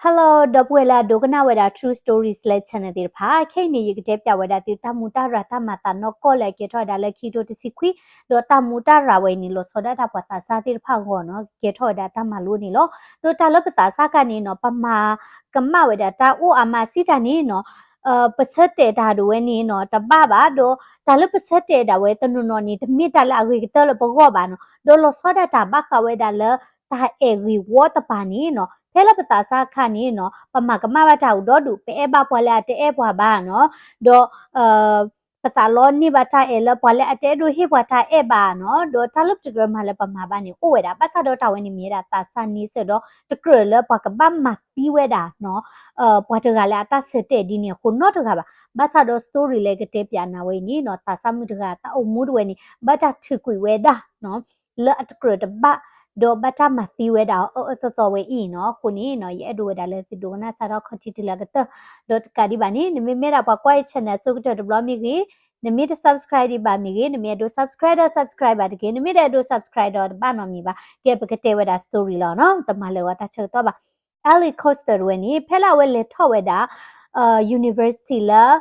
Hello ဒီပုၢ်ဝဲၢ်လၢအဒိကနၣ်ဝဲဒၣ် True Stories လၢ channel သ့ၣ်တဖၣ်, ခဲအံၤန့ၣ် ယကတဲပၠးဝဲဒၣ်သုတၢ်မူးတၢ်ရၤတၢ်မၤသးနီၢ်ကီၢ်လၢအကဲထီၣ်ဝဲဒၣ်လၢခံကထိတဆံခွံ, ဒီးတၢ်မူးတၢ်ရၤဝဲအံၤန့ၣ် လီၤဆီဒၣ်တၢ်ပှၤသးစၢ်သ့ၣ်တဖၣ်အဂီၢ်နီၤ, ကဲထီၣ်ဝဲဒၣ်တၢ်မၤလိန့ၣ်လီၤ. ဒီးတၢ်လၢပသးစၢ်ခါန့ၣ်နီၤ ပမၤကမၣ်ဝဲဒၣ်တၢ်အိၣ်အါမးစံးတၢ်န့ၣ်နီၤ ပဆၢတဲာ်တၢ်ဒိၣ်ဝဲန့ၣ်နီၤ တဘၣ်ဘၣ်, ဒီးတၢ်လၢပဆၢတဲာ်ဒၣ်ဝဲတနီၤနီၤန့ၣ် တမ့ၢ်တၢ်လၢအဂ့ၤကတၢၢ်လၢပဂီၢ်ဘၣ်နီၤ, ဒီးလီၤဆီဒၣ်တၢ်ဘၣ်ဃးဝဲဒၣ်လၢ တၢ်အဲၣ်ဂ့ၢ်ဝီတပၤန့ၣ်နီၤ ဖဲလၢပသးစၢ်ခါန့ၣ်နီၤ ပမၤကမၣ်ဘၣ်တၢ်အိၣ်ဒီဒူၣ် ပအဲၣ်ဘၣ်ပှၤလၢအတအဲၣ်ပှၤဘၣ်နီၤ, ဒီး ပသးလီန့ၢ်ဘၣ်တၢ်အဲၣ်လၢပှၤလၢအတအဲၣ်ဒိးဟ့ၣ်ပှၤတၢ်အဲၣ်ဘၣ်နီၤ, ဒီးတၢ်လၢပတကြၢးမၤလၢပမၤဘၣ်န့ၣ် အိၣ်ဝဲဒၣ်, ဘၣ်ဆၣ်ဒီးတၢ်ဝဲန့ၣ်မ့ၢ်ဝဲဒၣ်သးစၢ်န့ဆၢၣ်ဒီး တကြၢးလၢပှၤကဘၣ်မၤသံဝဲဒၣ်နီၤ ပှၤတဂၤလၢအတၢ်ဆၢတဲာ်ဒ်န့ၣ်အဃိနီတဂၤဘၣ်. ဘၣ်ဆၣ်ဒီး story လၢကတဲပၠးနၤဝဲအံၤန့ၣ်နီၤ သးစၢ်မုၣ်တဂၤတၢ်အိၣ်မူတဝဲန့ၣ် ဘၣ်တၢ်ထုးကွံာ်ဝဲဒၣ်နီၤ လၢအတကြၢးတဘၣ်, ဒီးဘၣ်တၢ်မၤသံဝဲဒၣ်အီၤအၢအၢသီသီဝဲအံၤနီၤ, အဃိန့ၣ်နီၤ ယအဲၣ်ဒိးဝဲဒၣ်လၢသုဒိကနၣ်စးထီၣ်ခီၣ်ထံးတုၤလၢအကတၢၢ်, ဒီးတကးဒံးဘၣ်န့ၣ် နမ့မ့ၢ်ဒၣ်ပှၤကွၢ်အံၤ channel အဆိကတၢၢ်တဘျီမ့ၢ်ဂ့ၤ, နမ့ၢ်တ subscribe ဒံးဘၣ်မ့ၢ်ဂ့ၤ, နမ့ၢ်အဲၣ်ဒိး subscribe ဒီး subscribe ဘၣ်တက့ၢ်, နမ့ၢ်တအဲၣ်ဒိး subscribe ဒီးတဘၣ်နီတမံၤဘၣ်. ကဲ ပကတဲဝဲဒၣ် story လီၤနီၤ, တမၤလၢၤဝဲတၢ်ဆၢကတီၢ်ဘၣ်. Allie Coaster တဝဲန့ၣ် ဖဲလၢအဝဲလဲၤထီၣ်ဝဲဒၣ် university လၢ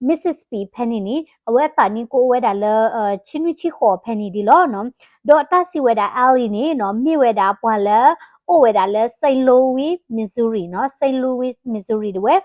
Mississippi ဖဲန့ၣ်န့ၣ် အဝဲအသးနံၣ်ကအိၣ်ဝဲဒၣ်လၢ ဆံနွံဆံဃိးဖဲန့ၣ်ဒ်လီၤနီၤ. ဒီးတၢ်စံးဝဲဒၣ် Allie န့ၣ်နီၤ မ့ၢ်ဝဲဒၣ်ပှၤလၢ အိၣ်ဝဲဒၣ်လၢ Saint Louis Missouri နီၤ, Saint Louis Missouri တဝဲ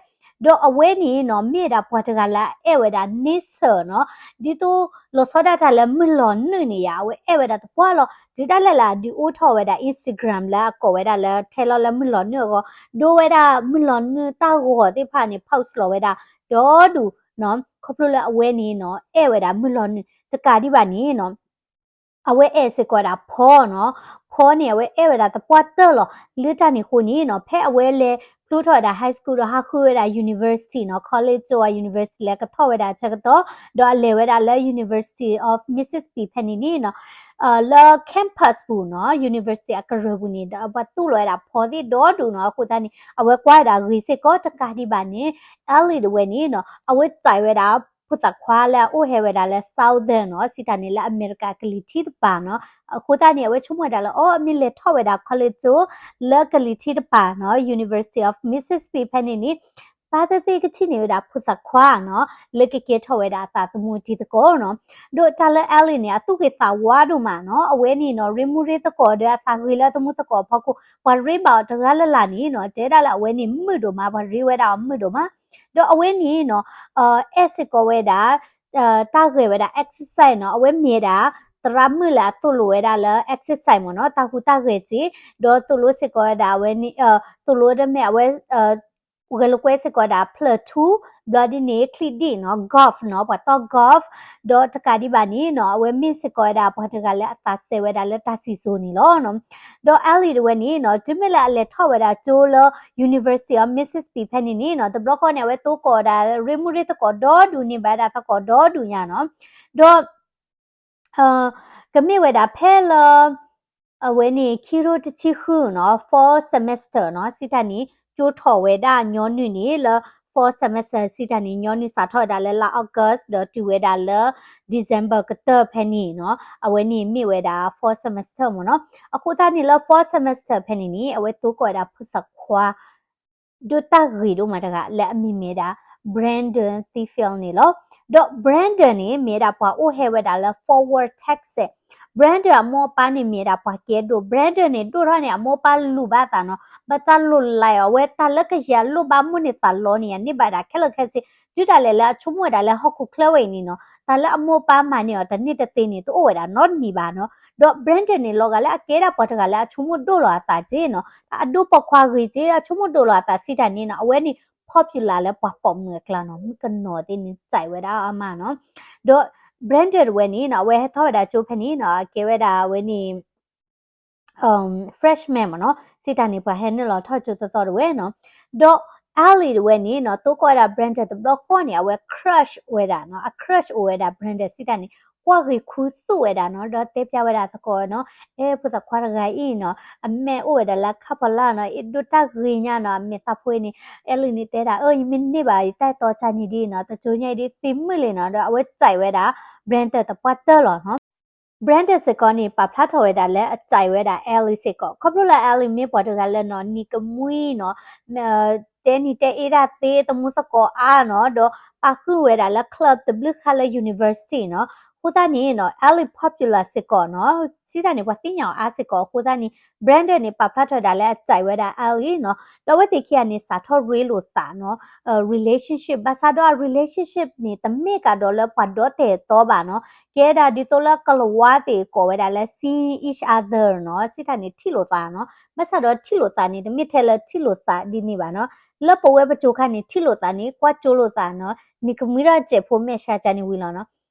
ဒီးအဝဲန့ၣ်နီၤ မ့ၢ်ဝဲဒၣ်ပှၤတဂၤလၢအအဲၣ်ဝဲဒၣ်န့ဆၢၣ်နီၤ, ဒ်သိးလီၤဆီဒၣ်တၢ်လၢမုၢ်လီၤနုာ်န့ၣ်ယါ အဝဲအဲၣ်ဝဲဒၣ်သပှၢ်လီၤ. တုၤဒၣ်လဲာ်လၢအဒုးအိၣ်ထီၣ်ဝဲဒၣ် Instagram လၢအကိးဝဲဒၣ်လၢထဲလီၤလၢမုၢ်လီၤနုာ်အဂီၢ်, ဒိဝဲဒၣ်မုၢ်လီၤနုာ်တၢ်ဂီၤသ့ၣ်တဖၣ်န့ၣ် post လီၤဝဲဒၣ် ဒီဒူၣ်နီၤ, ခီဖျိလၢအဝဲန့ၣ်နီၤ အဲၣ်ဝဲဒၣ်မုၢ်လီၤနုာ် တကးဒံးဘၣ်န့ၣ်နီၤ အဝဲအဲၣ်စ့ၢ်ကီးဝဲဒၣ်ဖီနီၤ, ဖီန့ၣ် အဝဲအဲၣ်ဝဲဒၣ်သပှၢ်တၢၢ်လီၤ. လၢတၢ်န့ၣ်အဃိန့ၣ်နီၤ ဖဲအဝဲလဲၤဖျိထီၣ်ဝဲဒၣ် high school ဒီးဟးဃုဝဲဒၣ် university နီၤ, college ကၠိ အ university လၢကထီၣ်ဝဲဒၣ်အဆၢကတီၢ်, ဒီးအလဲၤဝဲဒၣ်လၢ University of Mississippi ဖဲန့ၣ်န့ၣ်နီၤ လၢ campus ပူၤနီၤ, university အကရၢၢ်ပူၤန့ၣ် ဒီးပှၤသူၣ်လီၤဝဲဒၣ်ဖီသ့ၣ်ဒီဒူၣ်နီၤ, အဃိသတးန့ၣ် အဝဲကွၢ်ဝဲဒၣ်ဂ့ၤစ့ၢ်ကီး တကးဒံးဘၣ်န့ၣ် Allie တဝဲန့ၣ်နီၤ အဝဲစံးဝဲဒၣ် ဖိသၣ်ခွါလၢအအိၣ်ဟဲဝဲဒၣ်လၢ Southern နီၤ, စံးတၢ်န့ၣ်လၢအမဲရကၤကလံၤထံးတပၤနီၤ, အဃိသတးန့ၣ် အဝဲဆိကမိၣ်ဝဲဒၣ်လၢ အိ မ့ၢ်လဲၤထီၣ်ဝဲဒၣ် college ကၠိ လၢကလံၤထံးတပၤနီၤ, University of Mississippi ဖဲန့ၣ်န့ၣ် ဘၣ်သ့ၣ်သ့ၣ်ကထံၣ်န့ၢ်ဝဲဒၣ်ဖိသၣ်ခွါနီၤ, လၢကကဲထီၣ်ဝဲဒၣ်အသးသမူတံၤသကိးနီၤ, ဒီးတၢ်လၢ Allie န့ၣ် အသူၣ်ဂ့ၤသးဝါဒိၣ်မးနီၤ, အဝဲန့ၣ်နီၤ ရ့မူရ့သကိးဒီးအသးဂ့ၤလၢအသမူသကိးအဖီခိၣ် ပှၤရ့ဘၣ်အီၤတဂၤလၢ်လၢ်န့ၣ်နီၤ, တဲဒၣ်လၢအဝဲန့ၣ်မုာ်ဒိၣ်မး, ပှၤရ့ဝဲဒၣ်အီၤမုာ်ဒိၣ်မး, ဒီးအဝဲန့ၣ်နီၤ အဲၣ်စ့ၢ်ကီးဝဲဒၣ် တၢ်ဂဲၤဝဲဒၣ် exercise နီၤ, အဝဲမ့ၢ်ဝဲဒၣ် သရၣ်မုၣ်လၢအသိၣ်လိဝဲဒၣ်လၢ exercise မ့ၢ်နီၤ, တၢ်ဟူးတၢ်ဂဲၤစ့ၢ်, ဒီးသိၣ်လိစ့ၢ်ကီးဝဲဒၣ်အဝဲန့ၣ် သိၣ်လိတမ့ၢ်အဝဲ ဂဲၤလိာ်ကွဲစ့ၢ်ကီးဝဲဒၣ် ဖျၢၣ်ထူ, ဘျီဒ်န့ၣ် ချံဒံၣ်နီၤ, golf နီၤ, ပှၤတီ golf, ဒီးတကးဒံးဘၣ်န့ၣ်နီၤ အဝဲမ့ၢ်စ့ၢ်ကီးဝဲဒၣ်ပှၤတဂၤလၢအသးစဲဝဲဒၣ်လၢတၢ်စံၣ်စိၤန့ၣ်လီၤ. ဒီး Allie တဝဲန့ၣ်နီၤ တုၤမ့ၢ်လၢအလဲၤထီၣ်ဝဲဒၣ်ကၠိလၢ University of Mississippi ဖဲန့ၣ်န့ၣ်နီၤ တဘျီဃီန့ၣ် အဝဲသိကီးဝဲဒၣ်ရ့မူရ့သကိးဒီဒူၣ်န့ၢ်ဘၣ်ဝဲဒၣ် သကိးဒီဒူၣ်ညါနီၤ, ဒီး ကမ့ၢ်ဝဲဒၣ်ဖဲလၢ အဝဲန့ၣ် ခံကထိတဆံဃုနီၤ fall semester နီၤ စံးတၢ်န့ၣ် ကၠိထီၣ်ဝဲဒၣ်ညီနုၢ်န့ၣ်လၢ fall semester စံးတၢ်န့ၣ် ညီနုၢ်စးထီၣ်ဝဲဒၣ်လၢလါ August ဒီးတုၤဝဲဒၣ်လၢ December ကတၢၢ်ဖဲန့ၣ်နီၤ အဝဲန့ၣ်မ့ၢ်ဝဲဒၣ် fall semester မ့ၢ်နီၤ. အဃိသတးန့ၣ်လၢ fall semester ဖဲန့ၣ်န့ၣ် အဝဲသိကီးဝဲဒၣ်ဖိသၣ်ခွါ ဒိၣ်တၢ်ဂ့ၤဒိၣ်မးတဂၤ လၢအမံၤမ့ၢ်ဒၣ် Brandon Thiefield န့ၣ်လီၤ. ဒီး Brandon န့ၣ် မ့ၢ်ဝဲဒၣ်ပှၤအိၣ်ဟဲဝဲဒၣ်လၢ Fort Worth Texas. Brandon အမိၢ်အပၢ်န့ၣ်မ့ၢ်ဝဲဒၣ်ပှၤကဲဒိၣ်, Brandon န့ၣ် ဒိၣ်ထီၣ်န့ၣ် အမိၢ်အပၢ်လူၤဘၣ်အသးနီၤ, ဘၣ်တၢ်လိၣ်လၢအီၤ အဝဲတၢ်လၢကယၤလိၣ်ဘၣ်မိၣ်န့ၢ်သးလီန့ၣ် အန့ၢ်ဘၣ်ဒၣ်ခဲလၢာ်ခဲဆ့, တုၤဒၣ်လဲာ်လၢအဆိကမိၣ်ဝဲဒၣ်လၢဟီၣ်ခိၣ်ချၢဝဲအံၤန့ၣ်နီၤ, တၢ်လၢအမိၢ်အပၢ်မၤန့ၢ်အီၤတန့ၢ်တသ့န့ၣ် တအိၣ်ဝဲဒၣ်နီတမံၤဘၣ်နီၤ. ဒီး Brandon န့ၣ် လီၤဂာ်လၢအကဲဒၣ်ပှၤတဂၤလၢအဆိကမိၣ်ဒိၣ်လီၤအသးက့နီၤ, အဒိၣ်ပိာ်ခွါဂ့ၤက့ အဆိကမိၣ်ဒိၣ်လီၤအသးစံးတၢ်န့ၣ်နီၤ, အဝဲန့ၣ် popular လၢပှၤပိာ်မုၣ်အကျါနီၤ, မုၣ်ကနီၤသ့ၣ်န့ၣ်စံးဝဲဒၣ်အါမးနီၤ. ဒီး Brandon တဝဲန့ၣ်နီၤ အဝဲဟဲထီၣ်ဝဲဒၣ်ကၠိဖဲန့ၣ်နီၤ, အကဲဝဲဒၣ်အဝဲန့ၣ် freshman မ့ၢ်နီၤ, စံးတၢ်န့ၣ်ပှၤဟဲနုာ်လီၤထီၣ်ကၠိသီသီတဝဲနီၤ. ဒီး Allie တဝဲန့ၣ်နီၤ သိကီၣ်ဝဲဒၣ် Brandon တဘျီဃီန့ၣ် အဝဲ crush ဝဲဒၣ်နီၤ, အ crush အိၣ်ဝဲဒၣ် Brandon စံးတၢ်န့ၣ် ကွၢ်ဂ့ၤခူသူၣ်ဝဲဒၣ်နီၤ, ဒီးတဲပျးဝဲဒၣ်သကိးနီၤ, အဲ ဖိသၣ်ခွါတဂၤအံၤနီၤ အမဲာ်အိၣ်ဝဲဒၣ်လၢခါဖီလာ်နီၤ, အ့ၣ်ဒိၣ်တၢ်ဂ့ၤညါနီၤ, အမဲာ်သးဖိအံၤန့ၣ် Allie န့ၣ်တဲဒၣ် အၢ ယမ့ၢ်န့ၢ်ဘၣ် ယတၢ်အဲၣ်တီကၢ်န့ၣ်ဒ်နီၤ, တကၠိညါအံၤဒ်သံမုၢ်လံနီၤ, ဒီးအဝဲစံးဝဲဒၣ် Brandon သပှၢ်တၢၢ်လီၤနီၤ. Brandon စ့ၢ်ကီးန့ၣ် ပာ်ဖျါထီၣ်ဝဲဒၣ်လၢအကြိုက်ဝဲဒၣ် Ellie စ့ၢ်ကီး ခီဖျိလၢ Ellie မ့ၢ်ပှၤတဂၤလၢနီၤ နံၤကမှံနီၤ တဲနံၤတဲအ့ဒၣ်သ့သမူသကိးအါနီၤ ဒီးပာ်ဃုာ်ဝဲဒၣ်လၢ club တဘျုးခါလၢ university နီၤ အဃိသတးန့ၣ်နီၤ Ellie popular စ့ၢ်ကီးနီၤ စံးတၢ်န့ၣ် ပှၤသ့ၣ်ညါအီၤအါစ့ၢ်ကီး အဃိသတးန့ၣ် Brandon န့ၣ် ပာ်ဖျါထီၣ်ဝဲဒၣ်လၢအကြိုက်ဝဲဒၣ် Ellie နီၤ ဒီးအဝဲသ့ၣ်ခံဂၤန့ၣ် စးထီၣ်ရ့လိာ်သးနီၤ relationship ဘၣ်ဆၣ်ဒီးအ relationship န့ၣ် တမ့ၢ်ကဒီးလၢပှၤဒီတၢ်အဲၣ်တီဘၣ်နီၤ ကဲဒၣ်ဒ်သိးလၢကလၤဝါသ့ၣ်ကိးဝဲဒၣ်လၢ seeing each other နီၤ စံးတၢ်န့ၣ် ထံၣ်လိာ်သးနီၤ ဘၣ်ဆၣ်ဒီးထံၣ်လိာ်သးန့ၣ် တမ့ၢ်ထဲလၢထံၣ်လိာ်သးဒ်န့ၣ်ဘၣ်နီၤ လၢပဝဲပစိၤခါန့ၣ် ထံၣ်လိာ်သးန့ၣ် ကွၢ်ကၠိလိာ်သးနီၤ နံၤကမှံဒီးစဲးဖိမဲာ်ဆှးကန့ၣ်ဝံၤလီၤနီၤ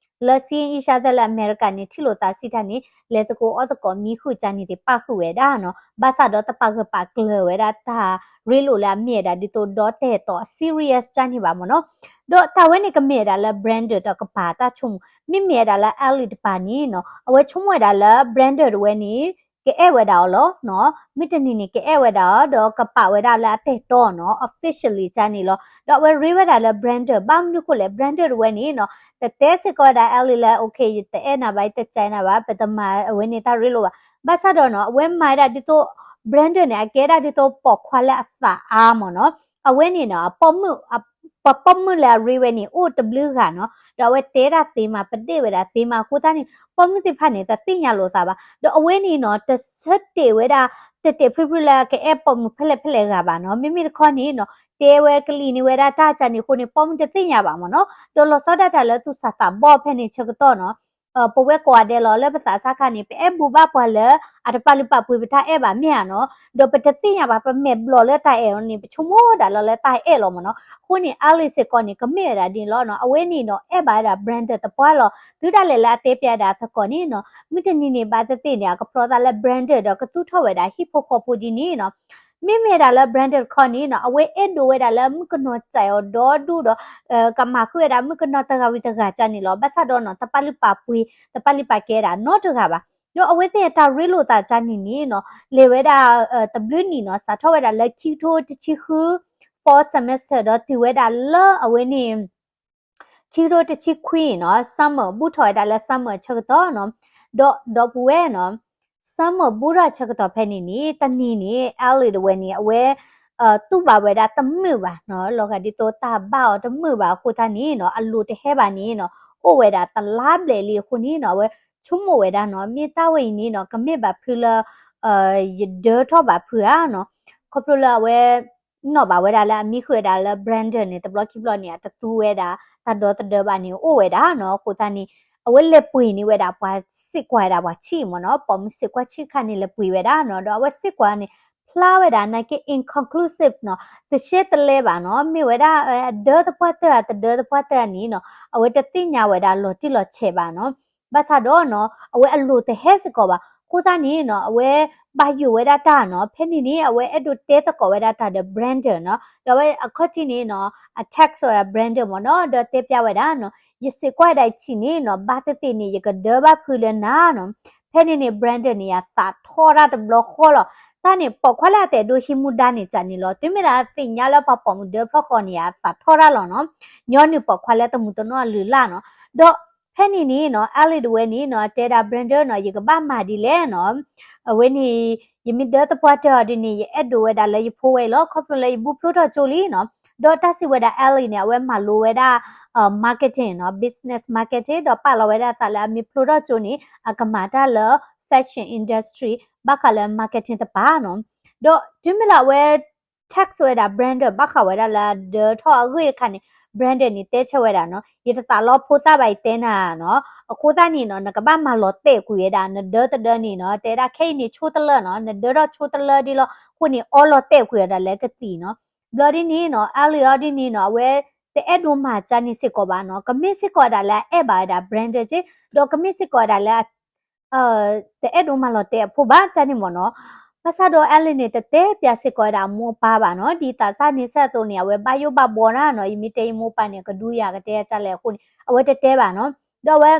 လၢ seeing each other လၢအမဲရကၤန့ၣ် ထံၣ်လိာ်သးစံးတၢ်န့ၣ် လဲၤသကိးအီၣ်သကိးမံဃုာ်ကန့ၣ်သ့ၣ်ပာ်ဃုာ်ဝဲဒၣ်နီၤ ဘၣ်ဆၣ်ဒီးတပာ်ဂၢၢ်ပာ်ကျၢၤဝဲဒၣ်တၢ်ရ့လိာ်လၢအမ့ၢ်ဝဲဒၣ်ဒ်သိးဒီတၢ်အဲၣ်တီ serious ကန့ၣ်ဘၣ်မ့ၢ်နီၤ ဒီးတၢ်ဝဲန့ၣ်ကမ့ၢ်ဝဲဒၣ်လၢ Brandon တကပၤတၢ်ဆိကမိၣ် မ့မ့ၢ်ဝဲဒၣ်လၢ Ellie တပၤန့ၣ်နီၤ အဝဲဆိကမိၣ်ဝဲဒၣ်လၢ Brandon တဝဲန့ၣ် ကအဲၣ်ဝဲဒၣ်အီၤလီၤနီၤ မုၢ်တနံၤန့ၣ် ကအဲၣ်ဝဲဒၣ်အီၤ ဒီးကပာ်ဝဲဒၣ်လၢအတၢ်အဲၣ်တီနီၤ officially ကန့ၣ်လီၤ ဒီးအဝဲရ့ဝဲဒၣ်လၢ Brandon ဘၣ်မနုၤဃိလဲၣ် Brandon တဝဲန့ၣ်နီၤ တတဲစ့ၢ်ကီးဝဲဒၣ် Ellie လၢ okay ယတအဲၣ်နၤဘၣ် ယတကြိုက်နၤဘၣ် ပတမၤအဝဲန့ၣ်တၢ်ရ့လိာ်ဘၣ် ဘၣ်ဆၣ်ဒီးနီၤ အဝဲမၤဝဲဒၣ်ဒ်သိး Brandon န့ၣ် အကဲဒၣ်ဒ်သိးပိာ်ခွါလၢအသးအါမ့ၢ်နီၤ အဝဲန့ၣ်နီၤ အပိာ်မုၣ် ပှၤပိာ်မုၣ်လၢအရ့ဝဲန့ၣ် အိၣ်တဘျုးဂၤနီၤ ဒီးအဝဲတဲဒၣ်သ့မး ပဒ့ၣ်ဝဲဒၣ်သ့မး အဃိသတးန့ၣ် ပိာ်မုၣ်သ့ၣ်တဖၣ်န့ၣ် တသ့ၣ်ညါလိာ်သးဘၣ် ဒီးအဝဲန့ၣ်နီၤ တဆၢတဲာ်ဝဲဒၣ် တဲာ်တဲာ်ဖျုးဖျုးလၢအကအဲၣ်ပိာ်မုၣ်ဖဲလဲၣ်ဖဲလဲၣ်ဂၤဘၣ်နီၤ မ့မ့ၢ်တခီန့ၣ်နီၤ တဲဝဲကလံၤန့ၢ်ဝဲဒၣ်တၢ်ကန့ၣ်အဃိန့ၣ် ပိာ်မုၣ်တသ့ၣ်ညါဘၣ်မ့ၢ်နီၤ ဒီးလီၤဆီဒၣ်တၢ်လၢသူၣ်စၢ်သးဘီၣ်ဖဲန့ၣ်ဆၢကတီၢ်နီၤ ပဝဲကိးဂၤဒဲးလီၤ လၢပသးစၢ်ခါန့ၣ် ပအဲၣ်ဘူးဘၣ်ပှၤလၢ အတပာ်လုၢ်ပာ်ပှ့ၤပတၢ်အဲၣ်ဘၣ်မ့ၢ်ဧါနီၤ ဒီးပတသ့ၣ်ညါဘၣ် ပမဲာ်ဘျီၣ်လၢတၢ်အဲၣ်အီၤန့ၣ် ပဆိကမိၣ်ဒၣ်လီၤလၢတၢ်အဲၣ်လီၤမ့ၢ်နီၤ အဃိန့ၣ် Ellie စ့ၢ်ကီးန့ၣ် ကမ့ၢ်ဝဲဒၣ်ဒ်န့ၣ်လီၤနီၤ အဝဲန့ၣ်နီၤ အဲၣ်ဘၣ်ဝဲဒၣ် Brandon သပှၢ်လီၤ တုၤဒၣ်လဲာ်လၢအတဲပျးဒၣ်သကိးန့ၣ်နီၤ မုၢ်တနံၤန့ၣ် ဘၣ်သ့ၣ်သ့ၣ်န့ၣ် အကဖျီသးလၢ Brandon ဒီးကသူၣ်ထီၣ်ဝဲဒၣ်ဟံၣ်ဖိဃီဖိဒ်န့ၣ်နီၤ မ့မ့ၢ်ဒၣ်လၢ Brandon တခီန့ၣ်နီၤ အဝဲအဲၣ်ဒိးဝဲဒၣ်လၢမုၣ်ကနီၤစဲးအီၤဒီဒူၣ်ဒီး ကမၤဃုာ်ဝဲဒၣ်မုၣ်ကနီၤတဂၤဝံၤတဂၤကန့ၣ်လီၤ ဘၣ်ဆၣ်ဒီးနီၤ တပာ်လုၢ်ပာ်ပှ့ၤ တပာ်လုၢ်ပာ်ကဲဒၣ်နီတဂၤဘၣ် ဒီးအဝဲသ့ၣ်အတၢ်ရ့လိာ်သးကန့ၣ်န့ၣ်နီၤ လဲၤဝဲဒၣ် တဘျုးနံၣ်နီၤ စးထီၣ်ဝဲဒၣ်လၢခံကထိတဆံဃု fourth semester ဒီးတုၤဝဲဒၣ်လၢအဝဲန့ၣ် ခံကထိတဆံခွံနီၤ summer ဘူးထီၣ်ဝဲဒၣ်လၢ summer ဆၢကတီၢ်နီၤ ဒီးဒီပုၢ်ဝဲၢ်နီၤ summer ဘူးထီၣ်ဆၢကတီၢ်ဖဲန့ၣ်န့ၣ် တနံၤန့ၣ် Ellie တဝဲန့ၣ် အဝဲ တူၢ်ဘၣ်ဝဲဒၣ်တမုာ်ဘၣ်နီၤ လီၤဂာ်ဒ်သိးတၢ်ဘၣ်အီၤတမုာ်ဘၣ်အဃိသတးန့ၣ်နီၤ အလိၤတဟဲဘၣ်န့ၣ်နီၤ အိၣ်ဝဲဒၣ်တလါဘျဲၣ်လံအဃိန့ၣ်နီၤ အဝဲဆိကမိၣ်ဝဲဒၣ်နီၤ မ့ၢ်တၢ်ဝဲအံၤန့ၣ်နီၤ ကမ့ၢ်ဘၣ်ဖုလၢ ယဒၢထီၣ်ဘၣ်ဖုဧါနီၤ ခီဖျိလၢအဝဲ နီၣ်ဘၣ်ဝဲဒၣ်လၢအမံဃုာ်ဝဲဒၣ်လၢ Brandon န့ၣ် တဘျီခံဘျီန့ၣ် အတသူဝဲဒၣ် တၢ်ဒီသဒၢဘၣ်န့ၣ် အိၣ်ဝဲဒၣ်နီၤ အဃိသတးန့ၣ် အဝဲလဲၤပှ့ၤန့ၢ်ဝဲဒၣ်ပှၤစ့ၢ်ကွၢ်ဝဲဒၣ်ပှၤဆံးမ့ၢ်နီၤ ပိာ်မုၣ်စ့ၢ်ကွၢ်ဆံးတခါန့ၣ် လဲၤပှ့ၤဝဲဒၣ်နီၤ ဒီးအဝဲစ့ၢ်ကွၢ်န့ၣ် ဖျါဝဲဒၣ်နာ်က့ inconclusive နီၤ တရှဲတလဲဘၣ်နီၤ မ့ၢ်ဝဲဒၣ် အဒၢသပှၢ်တၢၢ်ဧါ တဒၢသပှၢ်တၢၢ်ဧါန့ၣ်နီၤ အဝဲတသ့ၣ်ညါဝဲဒၣ်လီၤတံၢ်လီၤဆဲးဘၣ်နီၤ ဘၣ်ဆၣ်ဒီးနီၤ အဝဲအလိၤတဟဲစ့ၢ်ကီးဘၣ် အဃိသတးန့ၣ်နီၤ အဝဲဘၣ်ယိၣ်ဝဲဒၣ်တၢ်နီၤ ဖဲန့ၣ်န့ၣ် အဝဲအဲၣ်ဒိးတဲသကိးဝဲဒၣ်တၢ်ဒီး Brandon နီၤ ဒီးအဝဲအခီၣ်ထံးန့ၣ်နီၤ အ text ဝဲဒၣ် Brandon မ့ၢ်နီၤ ဒီးတဲပျးဝဲဒၣ်နီၤ ယစ့ၢ်ကွၢ်ဝဲဒၣ်ဆံးန့ၣ်နီၤ ဘၣ်သ့ၣ်သ့ၣ်န့ၣ် ယကဒၢဘၣ်ဖုလၢနၤနီၤ ဖဲန့ၣ်န့ၣ် Brandon န့ၣ် ယသးထီၣ်တၢ်တဘျီဃီလီၤ တၢ်န့ၣ် ပိာ်ခွါလၢအတအဲၣ်ဒိးဟံးမူဒါန့ၣ်ကန့ၣ်လီၤ တုၤမ့ၢ်လၢအသ့ၣ်ညါလၢပှၤပိာ်မုၣ်ဒၢဖျီဃီန့ၣ် အသးထီၣ်တၢ်လီၤနီၤ ညီနုၢ်ပိာ်ခွါလၢတမုာ်တနီၢ်အလုၢ်အလၢ်နီၤ ဒီးဖဲန့ၣ်န့ၣ်နီၤ Ellie တဝဲန့ၣ်နီၤ တဲဒၣ် Brandon နီၤ ယကဘၣ်မၤဒ်လဲၣ်နီၤ အဝဲန့ၣ် ယမ့ၢ်ဒၢသပှၢ်တၢၢ်အီၤဒ်န့ၣ် ယအဲၣ်ဒိးဝဲဒၣ်လၢယဖိဝဲအံၤလီၤ ခီဖျိလၢယဘူးဖျိထီၣ်ကၠိလံနီၤ ဒီးတၢ်စံးဝဲဒၣ် Ellie န့ၣ် အဝဲမၤလိဝဲဒၣ် marketing နီၤ business marketing ဒီးပာ်လီၤဝဲဒၣ်သးလၢအမ့ၢ်ဖျိထီၣ်ကၠိန့ၣ် အကမၤတၢ်လၢ fashion industry ဘၣ်ဃးလၢ marketing တပၤနီၤ ဒီးတုၤမ့ၢ်လၢအဝဲ text ဝဲဒၣ် Brandon ဘၣ်ဃးဝဲဒၣ်လၢအဒၢထီၣ်အဂ့ၢ်တခါန့ၣ် Brandon န့ၣ် တဲဆၢဝဲဒၣ်နီၤ ယတသးလီဖိသၣ်ဘၣ်ယတဲနၤနီၤ အဃိသတးန့ၣ်နီၤ နကဘၣ်မၤလီၤတဲာ်ကွံာ်ဝဲဒၣ် နဒၢတဒၢန့ၣ်နီၤ တဲဒၣ်ခဲအံၤန့ၣ်ဆိတလၢနီၤ နဒၢထီၣ်ဆိတလၢဒ်လီၤ အဃိန့ၣ် အီလီၤတဲာ်ကွံာ်ဝဲဒၣ်လၢကသံၣ်နီၤ ဘျီဒ်န့ၣ်နီၤ Ellie အီၤဒ်န့ၣ်နီၤ အဝဲ တအဲၣ်ဒိးမၤကန့ၣ်စ့ၢ်ကီးဘၣ်နီၤ ကမ့ၢ်စ့ၢ်ကီးဝဲဒၣ်လၢအအဲၣ်ဘၣ်ဝဲဒၣ် Brandon က့ ဒီးကမ့ၢ်စ့ၢ်ကီးဝဲဒၣ်လၢ တအဲၣ်ဒိးမၤလီၤတဲာ်အဖိဘၣ်ကန့ၣ်မ့ၢ်နီၤ ဘၣ်ဆၣ်ဒီး Ellie န့ၣ် တတဲပျးစ့ၢ်ကီးဝဲဒၣ်အမိၢ်အပၢ်ဘၣ်နီၤ ဒ်သးစၢ်န့ဆၢၣ်အသိးန့ၣ် အဝဲဘၣ်ယိၣ်ဘၣ်ဘှီနၤနီၤ ယမ့ၢ်တဲယမိၢ်ပၢ်န့ၣ် အကဒုယၤကတဲယၤကလဲၣ်အဃိန့ၣ် အဝဲတတဲဘၣ်နီၤ ဒီးအဝဲ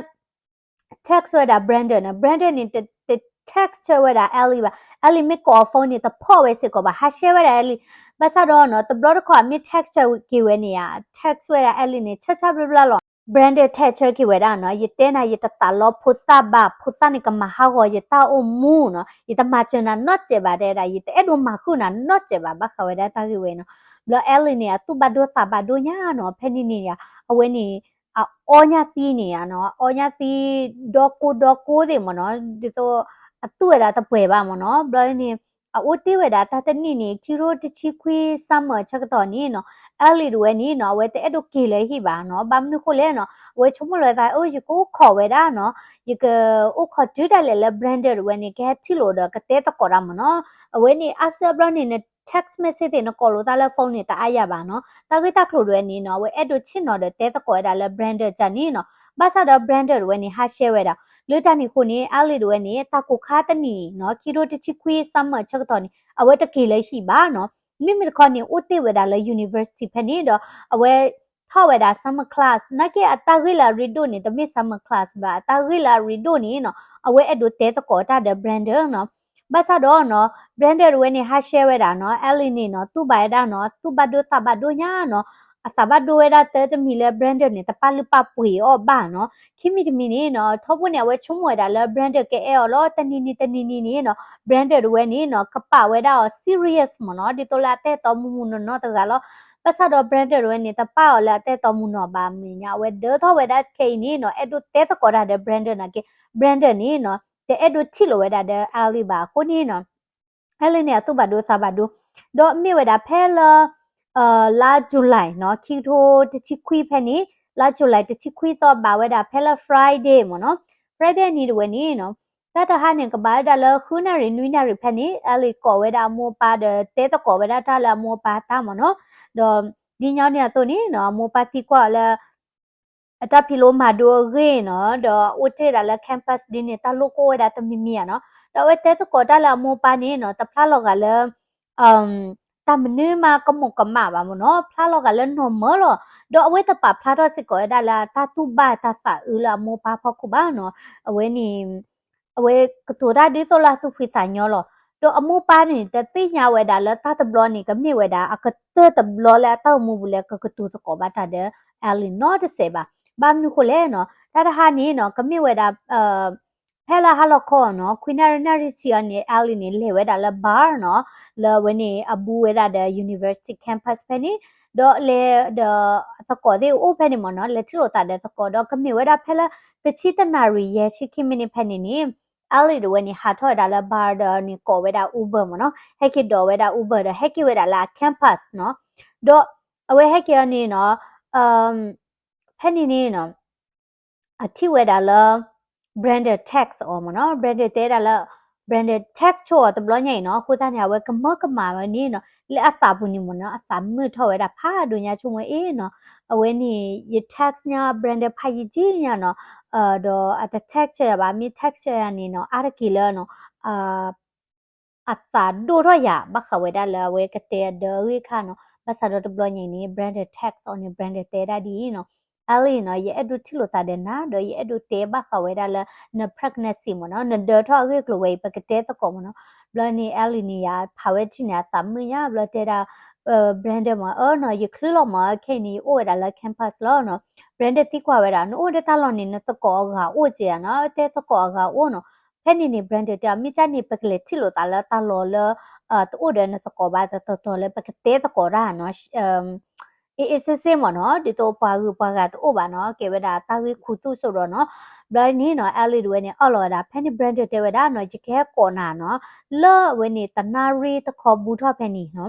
text ဝဲဒၣ် Brandon န့ၣ် Brandon န့ၣ် တ text ဆၢဝဲဒၣ် Ellie ဘၣ် Ellie မ့ၢ်ကိးအီၤ phone န့ၣ် တဖီၣ်ဝဲစ့ၢ်ကီးဘၣ် ဟးရှဲဝဲဒၣ် Ellie ဘၣ်ဆၣ်ဒီးနီၤ တဘျီတခီၣ်အမ့ၢ် text ဆၢက့ၤဝဲန့ၣ်ဧါ text ဝဲဒၣ် Ellie န့ၣ် ဆၢဆၢဘျါဘျါလီၤ Brandon ထဲဆၢက့ၤဝဲဒၣ်နီၤ, ယတဲနၤ ယတသးလီဖိသၣ်ဘၣ်, ဖိသၣ်န့ၣ်ကမၤဟးဂီၤယတၢ်အိၣ်မူနီၤ, ယတမၤစၢၤနၤနီတစဲးဘၣ် တဲဝဲဒၣ်, ယတအဲၣ်ဒိးမၤဃုာ်နၤနီတစဲးဘၣ် ဘၣ်ဃးဝဲဒၣ်တၢ်ဂ့ၢ်ဝဲနီၤ. ဘျီ Ellie န့ၣ် အသူၣ်ဘၣ်ဒိသးဘၣ်ဒိညါနီၤ, ဖဲန့ၣ်န့ၣ် အဝဲန့ၣ် အအီညၣ်သံန့ၣ်နီၤ, အအီညၣ်သံ ဒီကိၢ်ဒီကိၢ်သ့ၣ်မ့ၢ်နီၤ, ဒ်သိး အသူၣ်ဝဲဒၣ်တပှဲၤဘၣ်မ့ၢ်နီၤ. ဘျီန့ၣ် အအိၣ်တ့ၢ်ဝဲဒၣ်တၢ်တနံၣ်န့ၣ် ခံကထိတဆံခွံ summer ဆၢကတီၢ်န့ၣ်နီၤ, Ellie တဝဲန့ၣ်နီၤ အဝဲတအဲၣ်ဒိးက့ၤလၢဟံၣ်ဘၣ်နီၤ. ဘၣ်မနုၤဃိလဲၣ်နီၤ, အဝဲဆိကမိၣ်လၢသး အိၣ် ယကအိၣ်ခိးဝဲဒၣ်နီၤ, ယကအိၣ်ခိးတုၤဒၣ်လဲာ်လၢ Brandon တဝဲန့ၣ် ကဟဲထံၣ်လိာ်ဒီးကတဲသကိးတၢ်မ့ၢ်နီၤ. အဝဲန့ၣ် အါစုအါဘျီန့ၣ် န text message သ့ၣ် နကိးလိာ်သးလၢ phone န့ၣ် တအါယၤဘၣ်နီၤ. တၢ်ဂ့ၢ်တၢ်ကျိၤတဝဲန့ၣ်နီၤ အဝဲအဲၣ်ဒိးဆ့ၣ်နီၤဒီးတဲသကိးဝဲဒၣ်လၢ Brandon တၢ်န့ၣ်နီၤ. ဘၣ်ဆၣ်ဒီး Brandon တဝဲန့ၣ် ဟးရှဲဝဲဒၣ် လၢတၢ်န့ၣ်အဃိန့ၣ် Ellie တဝဲန့ၣ် တၢ်ကိးခါတနံၣ်နီၤ, ခံကထိတဆံခွံ summer ဆၢကတီၢ်န့ၣ် အဝဲတက့ၤလၢဟံၣ်ဘၣ်နီၤ. မ့မ့ၢ်တခီန့ၣ် အိၣ်တ့ၢ်ဝဲဒၣ်လၢ university ဖဲန့ၣ်ဒီး အဝဲထီၣ်ဝဲဒၣ် summer class နာ်က့ အတၢ်ဂ့ၢ်လၢအရ့ဒိၣ်န့ၣ် တမ့ၢ် summer class ဘၣ်, အတၢ်ဂ့ၢ်လၢအရ့ဒိၣ်န့ၣ်နီၤ အဝဲအဲၣ်ဒိးတဲသကိးတၢ်ဒီး Brandon နီၤ. ဘၣ်ဆၣ်ဒီးနီၤ Brandon တဝဲန့ၣ် ဟးရှဲဝဲဒၣ်နီၤ, Ellie န့ၣ်နီၤ တူၢ်ဘၣ်ဝဲဒၣ်နီၤ, သူၣ်ဘၣ်ဒိသးဘၣ်ဒိညါနီၤ, အသးဘၣ်ဒိဝဲဒၣ်တၢ်တမံၤလၢ Brandon န့ၣ် တပာ်လုၢ်ပာ်ပှ့ၤအီၤဘၣ်နီၤ. ခံမံၤတမံၤန့ၣ်နီၤ ထီဘိန့ၣ် အဝဲဆိကမိၣ်ဝဲဒၣ်လၢ Brandon ကအဲၣ်အီၤလီၤ. တနံၤနံၤတနံၤနံၤန့ၣ်နီၤ Brandon တဝဲန့ၣ်နီၤ ကပာ်ဝဲဒၣ်အီၤ serious မ့ၢ်နီၤ, ဒ်သိးလၢအတၢ်အဲၣ်တီမူမူနီၢ်နီၢ်တဂၤလီၤ. ဘၣ်ဆၣ်ဒီး Brandon တဝဲန့ၣ် တပာ်အီၤလၢအတၢ်အဲၣ်တီမူနီၢ်ဘၣ်. အမဲာ်ညါ အဝဲဒၢထီၣ်ဝဲဒၣ်ခဲအံၤန့ၣ်နီၤ အဲၣ်ဒိးတဲသကိးတၢ်ဒီး Brandon နာ်က့ Brandon န့ၣ်နီၤ တအဲၣ်ဒိးထံၣ်လိာ်ဝဲဒၣ်ဒီး Ellie ဘၣ်အဃိန့ၣ်နီၤ Ellie န့ၣ် အသူၣ်ဘၣ်ဒိသးဘၣ်ဒိ, ဒီးမ့ၢ်ဝဲဒၣ်ဖဲလၢ လါ July နီၤ ခံကထိတဆံခွံဖဲန့ၣ်, လါ July တဆံခွံသီ ဘၣ်ဝဲဒၣ်ဖဲလၢ Friday မ့ၢ်နီၤ, Friday နံၤတဝဲန့ၣ်နီၤ တၢ်တဟါန့ၣ် ကဘၣ်ဝဲဒၣ်လၢ ဃုနၣ်ရံၣ် နွံနၣ်ရံၣ်ဖဲန့ၣ် Ellie ကိးဝဲဒၣ်အမိၢ်အပၢ်ဒီး တဲသကိးဝဲဒၣ်တၢ်လၢအမိၢ်အပၢ်တၢ်မ့ၢ်နီၤ, ဒီး ဒ်ညီနုၢ်အသိးန့ၣ်နီၤ အမိၢ်အပၢ်သံကွၢ်အီၤလၢ အတၢ်ဖံးလိမၤဒိအဂ့ၢ်နီၤ, ဒီးအိၣ်တ့ၢ်ဒၣ်လၢ campus ဒ်န့ၣ် တၢ်လိၣ်ကအိၣ်ဝဲဒၣ်တမံၤမံၤဧါနီၤ, ဒီးအဝဲတဲသကိးတၢ်လၢအမိၢ်အပၢ်န့ၣ်နီၤ တဖျါလီၤဂာ်လၢ တၢ်မနုၤမးကမိၣ်ကမၣ်ဘၣ်မ့ၢ်နီၤ, ဖျါလီၤဂာ်လၢ normal လီၤ. ဒီးအဝဲတပာ်ဖျါထီၣ်စ့ၢ်ကီးဝဲဒၣ်လၢတၢ်တူၢ်ဘၣ်တၢ်သးအုးလၢအမိၢ်အပၢ်ဖီခိၣ်ဘၣ်နီၤ, အဝဲန့ၣ် အဝဲကတိၤတၢ်ဒ်သိးလၢအသူၣ်ဖှံသးညီလီၤ. ဒီးအမိၢ်ပၢ်န့ၣ် တသ့ၣ်ညါဝဲဒၣ်လၢတၢ်တဘျီန့ၣ် ကမ့ၢ်ဝဲဒၣ်အကတၢၢ်တဘျီလၢအတၢ်အိၣ်မူပူၤလၢကကတိၤသကိးဘၣ်တၢ်ဒီး Ellie နီတစဲးဘၣ်. ဘၣ်မနုၤဃိလဲၣ်နီၤ, တၢ်တဟါန့ၣ်နီၤ ကမ့ၢ်ဝဲဒၣ် ဖဲလၢဟါလီၤခီနီၤ ခွံနၣ်ရံၣ်နၣ်ရံၣ်ဆံအီၤန့ၣ် Ellie န့ၣ် လဲၤဝဲဒၣ်လၢ bar နီၤ, လၢအဝဲန့ၣ်အဘူးဝဲဒၣ်ဒီး university campus ဖဲန့ၣ်, ဒီးလဲၤဒီးသကိးသ့ၣ်အိၣ်ဖဲန့ၣ်မ့ၢ်နီၤ, လဲၤထံၣ်လိာ်သးဒီးသကိး ဒီးကမ့ၢ်ဝဲဒၣ်ဖဲလၢ တဆံတနၣ်ရံၣ် ယဲၢ်ဆံခံမံးနံးဖဲန့ၣ်န့ၣ် Ellie တဝဲန့ၣ် ဟးထီၣ်ဝဲဒၣ်လၢ bar ဒီးန့ၣ် ကိးဝဲဒၣ် Uber မ့ၢ်နီၤ, ဟဲက့ၤဒိးဝဲဒၣ် Uber ဒီးဟဲက့ၤဝဲဒၣ်လၢအ campus နီၤ, ဒီးအဝဲဟဲက့ၤအီၤန့ၣ်နီၤ ဖဲန့ၣ်န့ၣ်နီၤ အထံၣ်ဝဲဒၣ်လၢ Brandon text အီၤမ့ၢ်နီၤ, Brandon တဲဒၣ်လၢ Brandon text ဆိအီၤတဘျီညါအံၤနီၤ, အဃိသတးန့ၣ် အဝဲကမၢကမၣ်ဝဲန့ၣ်နီၤ, လၢအသးပူၤန့ၣ်မ့ၢ်နီၤ အသးမုာ်ထီၣ်ဝဲဒၣ်ဖးဒိၣ်ညါ ဆိကမိၣ်အ့ၣ်နီၤ, အဝဲန့ၣ် ယ text ညါ Brandon ဖးယံာ်ကံညါနီၤ, ဒီးအတ text ဆၢယၤဘၣ်, မ့ၢ် text ဆၢယၤန့ၣ်နီၤ အါတက့ၢ်လၢနီၤ အသးဒိၣ်ထီၣ်ယၤ ဘၣ်ဃးဝဲဒၣ်လၢအဝဲကတဲအဒၢအဂ့ၢ်ခါနီၤ, ဘၣ်ဆၣ်ဒီးတဘျီညါအံၤန့ၣ် Brandon text အီၤန့ၣ် Brandon တဲဒၣ်ဒ်အံၤနီၤ, Ellie နီၤ ယအဲၣ်ဒိးထံၣ်လိာ်သးဒီးနၤ ဒီးယအဲၣ်ဒိးတဲဘၣ်ဃးဝဲဒၣ်လၢန pregnancy မ့ၢ်နီၤ, နဒၢထီၣ်အဂ့ၢ်အကျိၤဝဲအံၤ ပကတဲသကိးမ့ၢ်နီၤ, ဘျီန့ၣ် Ellie န့ၣ်ယၤဖးဝဲထံၣ်န့ၣ် အသးမုာ်ညါ ဘျီတဲဒၣ် Brandon မ့ၢ် အၢနီၤ ယချုးလီၤမ့ၢ် ခဲအံၤန့ၣ် ယအိၣ်ဝဲဒၣ်လၢ campus လီၤနီၤ, Brandon သံကွၢ်ဝဲဒၣ် နအိၣ်ဒီးတၢ်လီၢ်န့ၣ် နသကိးအဂၤအိၣ်ကဲဧါနီၤ, တဲသကိးအဂၤအိၣ်နီၤ, ဖဲန့ၣ်န့ၣ် Brandon တဲအီၤ မ့ၢ်ကန့ၣ် ပကလဲၤထံၣ်လိာ်သးလၢတၢ်လီၢ်လၢ တအိၣ်ဒီးနသကိးဘၣ်တတီၤတီၤလၢပကတဲသကိးတၢ်နီၤ, အ့ၣ်အ့ၣ်စ့စ့မ့ၢ်နီၤ, ဒ်သိးပှၤဂုၤပှၤဂၤတအိၣ်ဘၣ်နီၤ, ကဲဝဲဒၣ်တၢ်ဂ့ၢ်ခူသူၣ်စိဒီးနီၤ, ဘျီန့ၣ်နီၤ Ellie တဝဲန့ၣ် အၢၣ်လီၤဝဲဒၣ်, ဖဲန့ၣ် Brandon တဲဝဲဒၣ်နီၤ, ယကဟဲကိးနၤနီၤ, လၢအဝဲန့ၣ် တနၣ်ရံၣ်တခီဘူးထီၣ်ဖဲန့ၣ်နီၤ,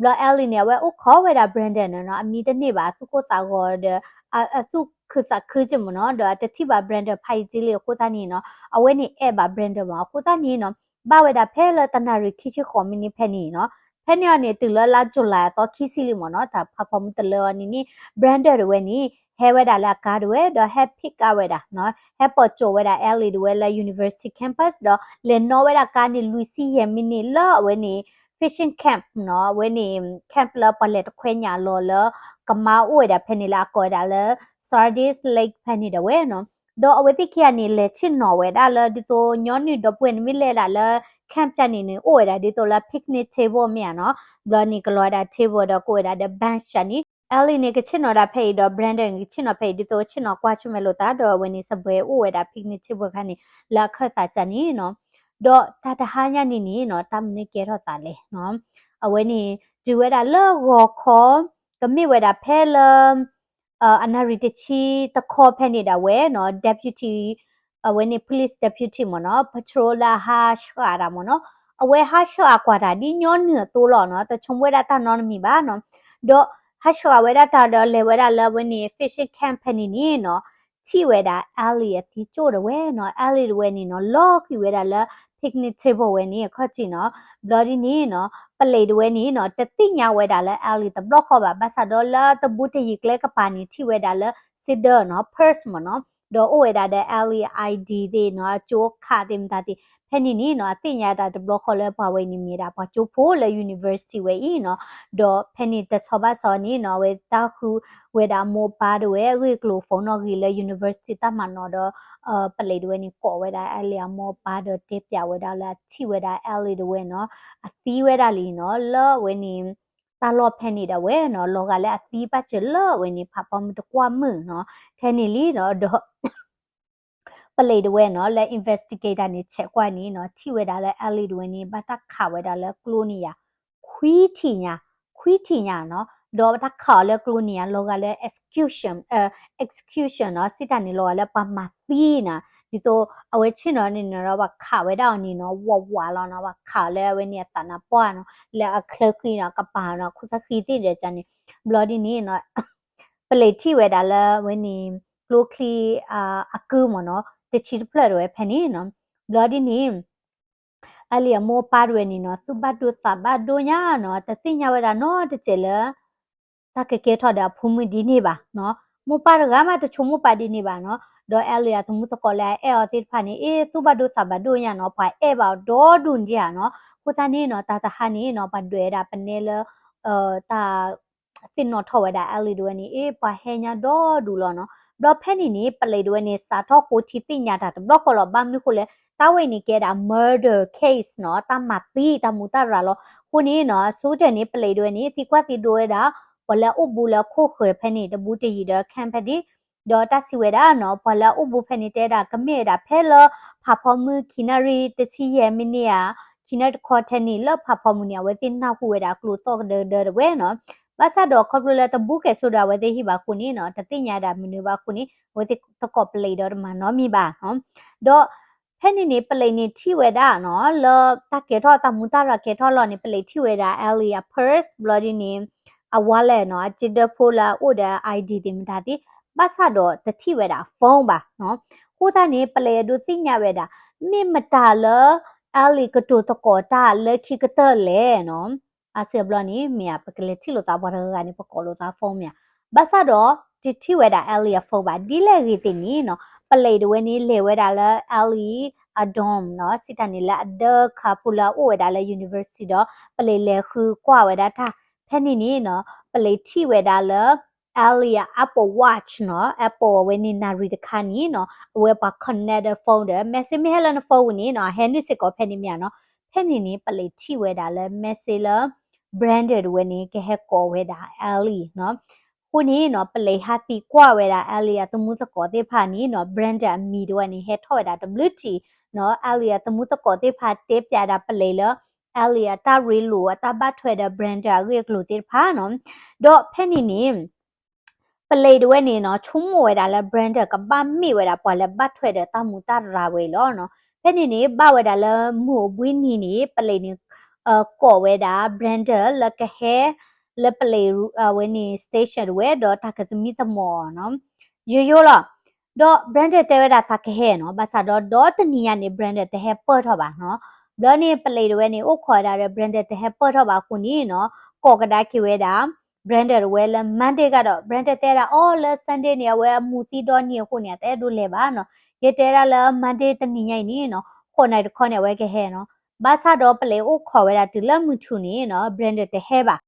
ဘျီ Ellie န့ၣ် အဝဲအိၣ်ခိးဝဲဒၣ် Brandon နီၤ, အမံတန့ၢ်ဘၣ် အသူၣ်ကိၢ်သးဂီၤဒီး အသူၣ်ခုသးခုက့မ့ၢ်နီၤ, ဒီးအတထံၣ်ဘၣ် Brandon ဖးယံာ်က့လံအဃိသတးန့ၣ်နီၤ, အဝဲန့ၣ်အဲၣ်ဘၣ် Brandon မ့ၢ်အဃိသတးန့ၣ်နီၤ, ဘၣ်ဝဲဒၣ်ဖဲလၢတနၣ်ရံၣ်ခံဆံဃိးမံးနံးဖဲန့ၣ်နီၤ, ဖဲန့ၣ်အီၤန့ၣ် တုၤလၢလါ July အသီခံဆံလံမ့ၢ်နီၤ, တၢ်ဖးဖီမုၢ်တလၢအီၤန့ၣ်န့ၣ် Brandon တဝဲန့ၣ် ဟဲဝဲဒၣ်လၢအကါတဝဲ ဒီးဟဲ pick up ဝဲဒၣ်နီၤ, ဟဲပိာ်ကၠိဝဲဒၣ် Ellie တဝဲလၢ university campus ဒီးလဲၤနီၣ်ဝဲဒၣ်ကါန့ၣ် လွံၢ်ဆံယဲၢ်မံးနံးလၢအဝဲန့ၣ် fishing camp နီၤ, အဝဲန့ၣ် camp လၢပှၤလဲၤတခွဲညၣ်လီၤလၢ ကမါအိၣ်ဝဲဒၣ်ဖဲန့ၣ်လၢအကိးဝဲဒၣ်လၢ Sardis Lake ဖဲန့ၣ်ဒၣ်ဝဲနီၤ, ဒီးအဝဲသ့ၣ်ခံဂၤန့ၣ် လဲၤဆ့ၣ်နီၤဝဲဒၣ်လၢ ဒ်သိးညီနုၢ်ဒီပုၢ်ဝဲၢ်န့ၣ်မ့ၢ်လဲၤဒၣ်လၢ camp ကန့ၣ်န့ၣ် အိၣ်ဝဲဒၣ်ဒ်သိးလၢ picnic table မ့ၢ်ဧါနီၤ, ဘျီန့ၣ် ကလီၤဝဲဒၣ် table ဒီးကိးဝဲဒၣ်ဒီး bench န့ၣ် Ellie န့ၣ် ကဆ့ၣ်နီၤဒၣ်ဖဲအံၤဒီး Brandon န့ၣ် ကဆ့ၣ်နီၤဖဲအံၤ ဒ်သိးဆ့ၣ်နီၤကွၢ်ဆူၣ်မဲာ်လိာ်သး ဒီးအဝဲန့ၣ် စပွဲအိၣ်ဝဲဒၣ် picnic table ခါန့ၣ် လၢအခၢၣ်သးကၢ်န့ၣ်နီၤ. ဒီးတၢ်တဟါညါန့ၣ်န့ၣ်နီၤ တၢ်မနုၤကဲထီၣ်သးလဲၣ်နီၤ. အဝဲန့ၣ် တုၤဝဲဒၣ်လၢဂီၤခီ ကမ့ၢ်ဝဲဒၣ်ဖဲလၢ အနၣ်ရံၣ်တဆံတခီဖဲန့ၣ်ဒၣ်ဝဲနီၤ deputy အဝဲန့ၣ် police deputy မ့ၢ်နီၤ patrol လၢအဟးဆှးတၢ်မ့ၢ်နီၤ အဝဲဟးဆှးကွၢ်တၢ်ဒ်ညီနုၢ်အသိးလီၤနီၤ တဆိကမိၣ်ဝဲဒၣ်တၢ်နီတမံၤဘၣ်နီၤ ဒီးဟးဆှးဝဲဒၣ်တၢ်ဒီးလဲၤဝဲဒၣ်လၢအဝဲန့ၣ် fishing camp ဖဲန့ၣ်န့ၣ်နီၤ ထံၣ်ဝဲဒၣ် Ellie အသံကၠိၣ်တဝဲနီၤ Ellie တဝဲန့ၣ်နီၤ လီၤကွံာ်ဝဲဒၣ်လၢ picnic table ဝဲန့ၣ်အခီၣ်ထံးနီၤ ဘျီဒ်န့ၣ်နီၤ ပလံးတဝဲန့ၣ်နီၤ တသ့ၣ်ညါဝဲဒၣ်လၢ Ellie တဘျီဃီဘၣ် ဘၣ်ဆၣ်ဒီးလၢတဘူးတယံၤကျဲကပၤန့ၣ် ထံၣ်ဝဲဒၣ်လၢ စံဒၢနီၤ purse မ့ၢ်နီၤ ဒီးအိၣ်ဝဲဒၣ်ဒီး Ellie ID သ့ၣ်နီၤ အကၠိခးသ့ၣ်မတၤသ့ၣ် ဖဲန့ၣ်န့ၣ်နီၤ အသ့ၣ်ညါတၢ်တဘျီဃီလၢပှၤဝဲန့ၣ်မ့ၢ်ဒၣ်ပှၤကၠိဖိလၢ university ဝဲအံၤနီၤ ဒီးဖဲန့ၣ်တဆီဘၣ်ဆီန့ၣ်နီၤ အဝဲသးဃုဝဲဒၣ်အမိၢ်အပၢ်တဝဲ အဂ့ၢ်အကျိၤ phone နီၣ်ဂံၢ်လၢ university တၢ်မၤနီၤဒီး ပလံးတဝဲန့ၣ်ကိးဝဲဒၣ် Ellie အမိၢ်အပၢ်ဒီးတဲပျးဝဲဒၣ်လၢအထံၣ်ဝဲဒၣ် Ellie တဝဲနီၤ အသံဝဲဒၣ်လံနီၤ လၢအဝဲန့ၣ် တၢ်လီၢ်ဖဲန့ၣ်ဒၣ်ဝဲနီၤ လီၤဂာ်လၢအသံဘၣ်စၢၤလၢအဝဲန့ၣ် ဖးဖီမုၢ်တကွၢ်မုၢ်နီၤ ထဲန့ၣ်လံနီၤ ဒီး ပလံးတဝဲနီၤ လၢ investigator န့ၣ် check ကွၢ်န့ၣ်နီၤ ထံၣ်ဝဲဒၣ်လၢ Ellie တဝဲန့ၣ် ဘၣ်တၢ်ခးဝဲဒၣ်လၢကျိန့ၣ်ယၤ ခွံထံၣ်ညါ ခွံထံၣ်ညါနီၤ ဒီးတၢ်ခးအီၤလၢကျိန့ၣ်ယၤ လီၤဂာ်လၢ execution execution နီၤ စံးတၢ်န့ၣ်လီၤဂာ်လၢပှၤမၤသံနီၤ ဒ်သိးအဝဲဆ့ၣ်နီၤန့ၣ်နီၤ ပှၤခးဝဲဒၣ်အီၤန့ၣ်နီၤ ဝးဝးလီၤနီၤ ပှၤခးအီၤလၢအဝဲန့ၣ်အသးနါပှၢ်နီၤ လၢအချၢဃံနီၤ ကပၤနီၤ ခိၣ်သၣ်ဃံသ့ၣ်ဒီးကန့ၣ် ဘျီဒ်န့ၣ်နီၤ ပလံးထံၣ်ဝဲဒၣ်လၢအဝဲန့ၣ် ကျိချံ အကုၢ်မ့ၢ်နီၤ တဆံတဖျၢၣ်တဝဲဖဲန့ၣ်နီၤ ဘျီဒ်န့ၣ် Ellie အမိၢ်အပၢ်တဝဲန့ၣ်နီၤ သူၣ်ဘၣ်ဒိသးဘၣ်ဒိညါနီၤ တသ့ၣ်ညါဝဲဒၣ်နီတစဲးလၢ တၢ်ကကဲထီၣ်ဒီးအဖိမုၣ်ဒ်န့ၣ်ဘၣ်နီၤ မိၢ်ပၢ်တဂၤမးတဆိကမိၣ်ပာ်ဒ်န့ၣ်ဘၣ်နီၤ ဒီး Ellie အသမူသကိးလၢအအဲၣ်အီၤသ့ၣ်တဖၣ်န့ၣ် အ့ သူၣ်ဘၣ်ဒိသးဘၣ်ဒိညါနီၤ ပှၤအဲၣ်ဘၣ်အီၤဒီဒူၣ်န့ၣ်ဧါနီၤ အဃိသတးန့ၣ်နီၤ တၢ်တဟါန့ၣ်နီၤ ပှၤဒွဲၣ်ဝဲဒၣ်ပနဲလၢ တၢ် သ့ၣ်နီၣ်ထီၣ်ဝဲဒၣ် Ellie တဝဲန့ၣ် အ့ ပှၤဟဲညါဒီဒူၣ်လီၤနီၤ ဘျီဖဲန့ၣ်န့ၣ် ပလံးတဝဲန့ၣ် စးထီၣ်ဃိထံသ့ၣ်ညါတၢ်တဘျီဃီလီၤ ဘၣ်မနုၤဃိလဲၣ် တၢ်ဝဲအံၤန့ၣ်ကဲဒၣ် murder case နီၤ တၢ်မၤသံ တၢ်မူးတၢ်ရၤလီၤ အဃိန့ၣ်နီၤ အဆိကတၢၢ်န့ၣ် ပလံးတဝဲန့ၣ် သံကွၢ်သံဒိးဝဲဒၣ် ပှၤလၢအအိၣ်ဘူးလၢခိၣ်ဃၢၤဖဲန့ၣ် တဘူးတယံၤဒီး camp ဖဲန့ၣ် ဒီးတၢ်စံးဝဲဒၣ်နီၤ ပှၤလၢအအိၣ်ဘူးဖဲန့ၣ် တဲဒၣ်ကမ့ၢ်ဝဲဒၣ်ဖဲလၢ ဖးဖီမုၢ်ခံနၣ်ရံၣ်တဆံယဲၢ်မံးနံးဧါ ခံနၣ်ရံၣ်တခီထဲန့ၣ် လၢဖးဖီမုၢ်န့ၣ် အဝဲသ့ၣ်နၢ်ဟူဝဲဒၣ်ကျိသီၣ်ကဒၢကဒၢတဝဲနီၤ ဘၣ်ဆၣ်ဒီးခီဖျိလၢတဘူးကဲၣ်ဆိဒီးအဝဲသ့ၣ်ဟံၣ်ဘၣ်အဃိန့ၣ်နီၤ တသ့ၣ်ညါဒၣ်မနုၤဘၣ်အဃိန့ၣ် အဝဲသ့ၣ်သကိးပလံးဒီးတမၤနီတမံၤဘၣ်နီၤ ဒီး ဖဲန့ၣ်န့ၣ် ပလံးန့ၣ်ထံၣ်ဝဲဒၣ်နီၤ လၢတၢ်ကဲထီၣ်တၢ်မူးတၢ်ရၤကဲထီၣ်လီၤန့ၣ် ပလံးထံၣ်ဝဲဒၣ် Ellie အ purse ဘျီဒ်န့ၣ် အ wallet နီၤ အစ့ဒၢဖိလၢအအိၣ်ဒီး ID သ့ၣ်မတၤသ့ၣ် ဘၣ်ဆၣ်ဒီးတထံၣ်ဝဲဒၣ် phone ဘၣ်နီၤ အဃိသတးန့ၣ် ပလံးအဒိးသ့ၣ်ညါဝဲဒၣ် မ့ၢ်မတၤလၢ Ellie ကတိၤသကိးတၢ်လၢခံကတၢၢ်လဲၣ်နီၤ အါစုအဘျီန့ၣ် မ့ၢ်ဧါ ပကလဲၤထံၣ်လိာ်သးပှၤတဂၤဂၤန့ၣ် ပကိးလိာ်သး phone မ့ၢ်ဧါ ဘၣ်ဆၣ်ဒီး တထံၣ်ဝဲဒၣ် Ellie အ phone ဘၣ် ဒ်လဲၣ်ဂ့ၤသ့ၣ်န့ၣ်နီၤ ပလံးတဝဲန့ၣ် လဲၤဝဲဒၣ်လၢ Ellie အ dorm နီၤ စံးတၢ်န့ၣ်လၢအဒၢခါဖိလၢအအိၣ်ဝဲဒၣ်လၢ university ဒီး ပလံးလဲၤဃုကွၢ်ဝဲဒၣ်တၢ် ဖဲန့ၣ်န့ၣ်နီၤ ပလံးထံၣ်ဝဲဒၣ်လၢ Ellie အ Apple Watch နီၤ Apple အဝဲန့ၣ်နၣ်ရံၣ်တခါန့ၣ်နီၤ အဝဲပှၤ connect ဒီး phone ဒီး message မ့ၢ်ဟဲလၢန phone ပူၤန့ၣ်နီၤ အဟဲနုာ်စ့ၢ်ကီးဖဲန့ၣ်မ့ၢ်ဧါနီၤ ဖဲန့ၣ်န့ၣ် ပလံးထံၣ်ဝဲဒၣ်လၢ message လၢ Brandon တဝဲန့ၣ် ကဟဲကိးဝဲဒၣ် Ellie နီၤ အဃိန့ၣ်နီၤ ပလံးဟးသံကွၢ်ဝဲဒၣ် Ellie အသမူသကိးသ့ၣ်တဖၣ်န့ၣ်နီၤ Brandon အမံၤတဝဲန့ၣ် ဟဲထီၣ်ဝဲဒၣ်တဘျုးထံးနီၤ Ellie အသမူသကိးသ့ၣ်တဖၣ်တဲပျးဒၣ်ပလံးလၢ Ellie အတၢ်ရ့လိာ်အတၢ်ဘၣ်ထွဲဒီး Brandon အဂ့ၢ်အကျိၤသ့ၣ်တဖၣ်နီၤ ဒီးဖဲန့ၣ်န့ၣ် ပလံးတဝဲန့ၣ်နီၤ ဆိကမိၣ်ဝဲဒၣ်လၢ Brandon ကဘၣ်မ့ၢ်ဝဲဒၣ်ပှၤလၢဘၣ်ထွဲဒီးတၢ်မူးတၢ်ရၤဝဲအံၤလီၤနီၤ ဖဲန့ၣ်န့ၣ် ဘၣ်ဝဲဒၣ်လၢမုၢ်အိၣ်ဘှံးနံၤန့ၣ် ပလံးန့ၣ် ကိးဝဲဒၣ် Brandon လၢကဟဲ လၢပလံးအဝဲန့ၣ် station တဝဲ ဒီးတၢ်ကသမံသမိးအီၤနီၤ ယိယိလီၤ ဒီး Brandon တဲဝဲဒၣ်သးကဟဲနီၤ ဘၣ်ဆၣ်ဒီး ဒီတနံၤညါန့ၣ် Brandon တဟဲပၢၢ်ထီၣ်ဘၣ်နီၤ ဘျီန့ၣ် ပလံးတဝဲန့ၣ် အိၣ်ခိးဝဲဒၣ်ဒီး Brandon တဟဲပၢၢ်ထီၣ်ဘၣ်အဃိန့ၣ်နီၤ ကိးကဒါက့ၤဝဲဒၣ် Brandon တဝဲလၢ Monday ကဒီး Brandon တဲဒၣ်အီၤလၢ Sunday န့ၣ် အဝဲအမူးသံဒီနံၤအဃိန့ၣ် အတအဲၣ်ဒိးလဲၤဘၣ်နီၤ ယတဲဒၣ်လၢ Monday တနံၤညါအံၤန့ၣ်နီၤ ဃိးနၣ်ရံၣ်တခီန့ၣ် အဝဲကဟဲနီၤ ဘၣ်ဆၣ်ဒီးပလံးအိၣ်ခိးဝဲဒၣ်တုၤလၢမုၢ်ထူၣ်န့ၣ်နီၤ Brandon တဟဲဘၣ်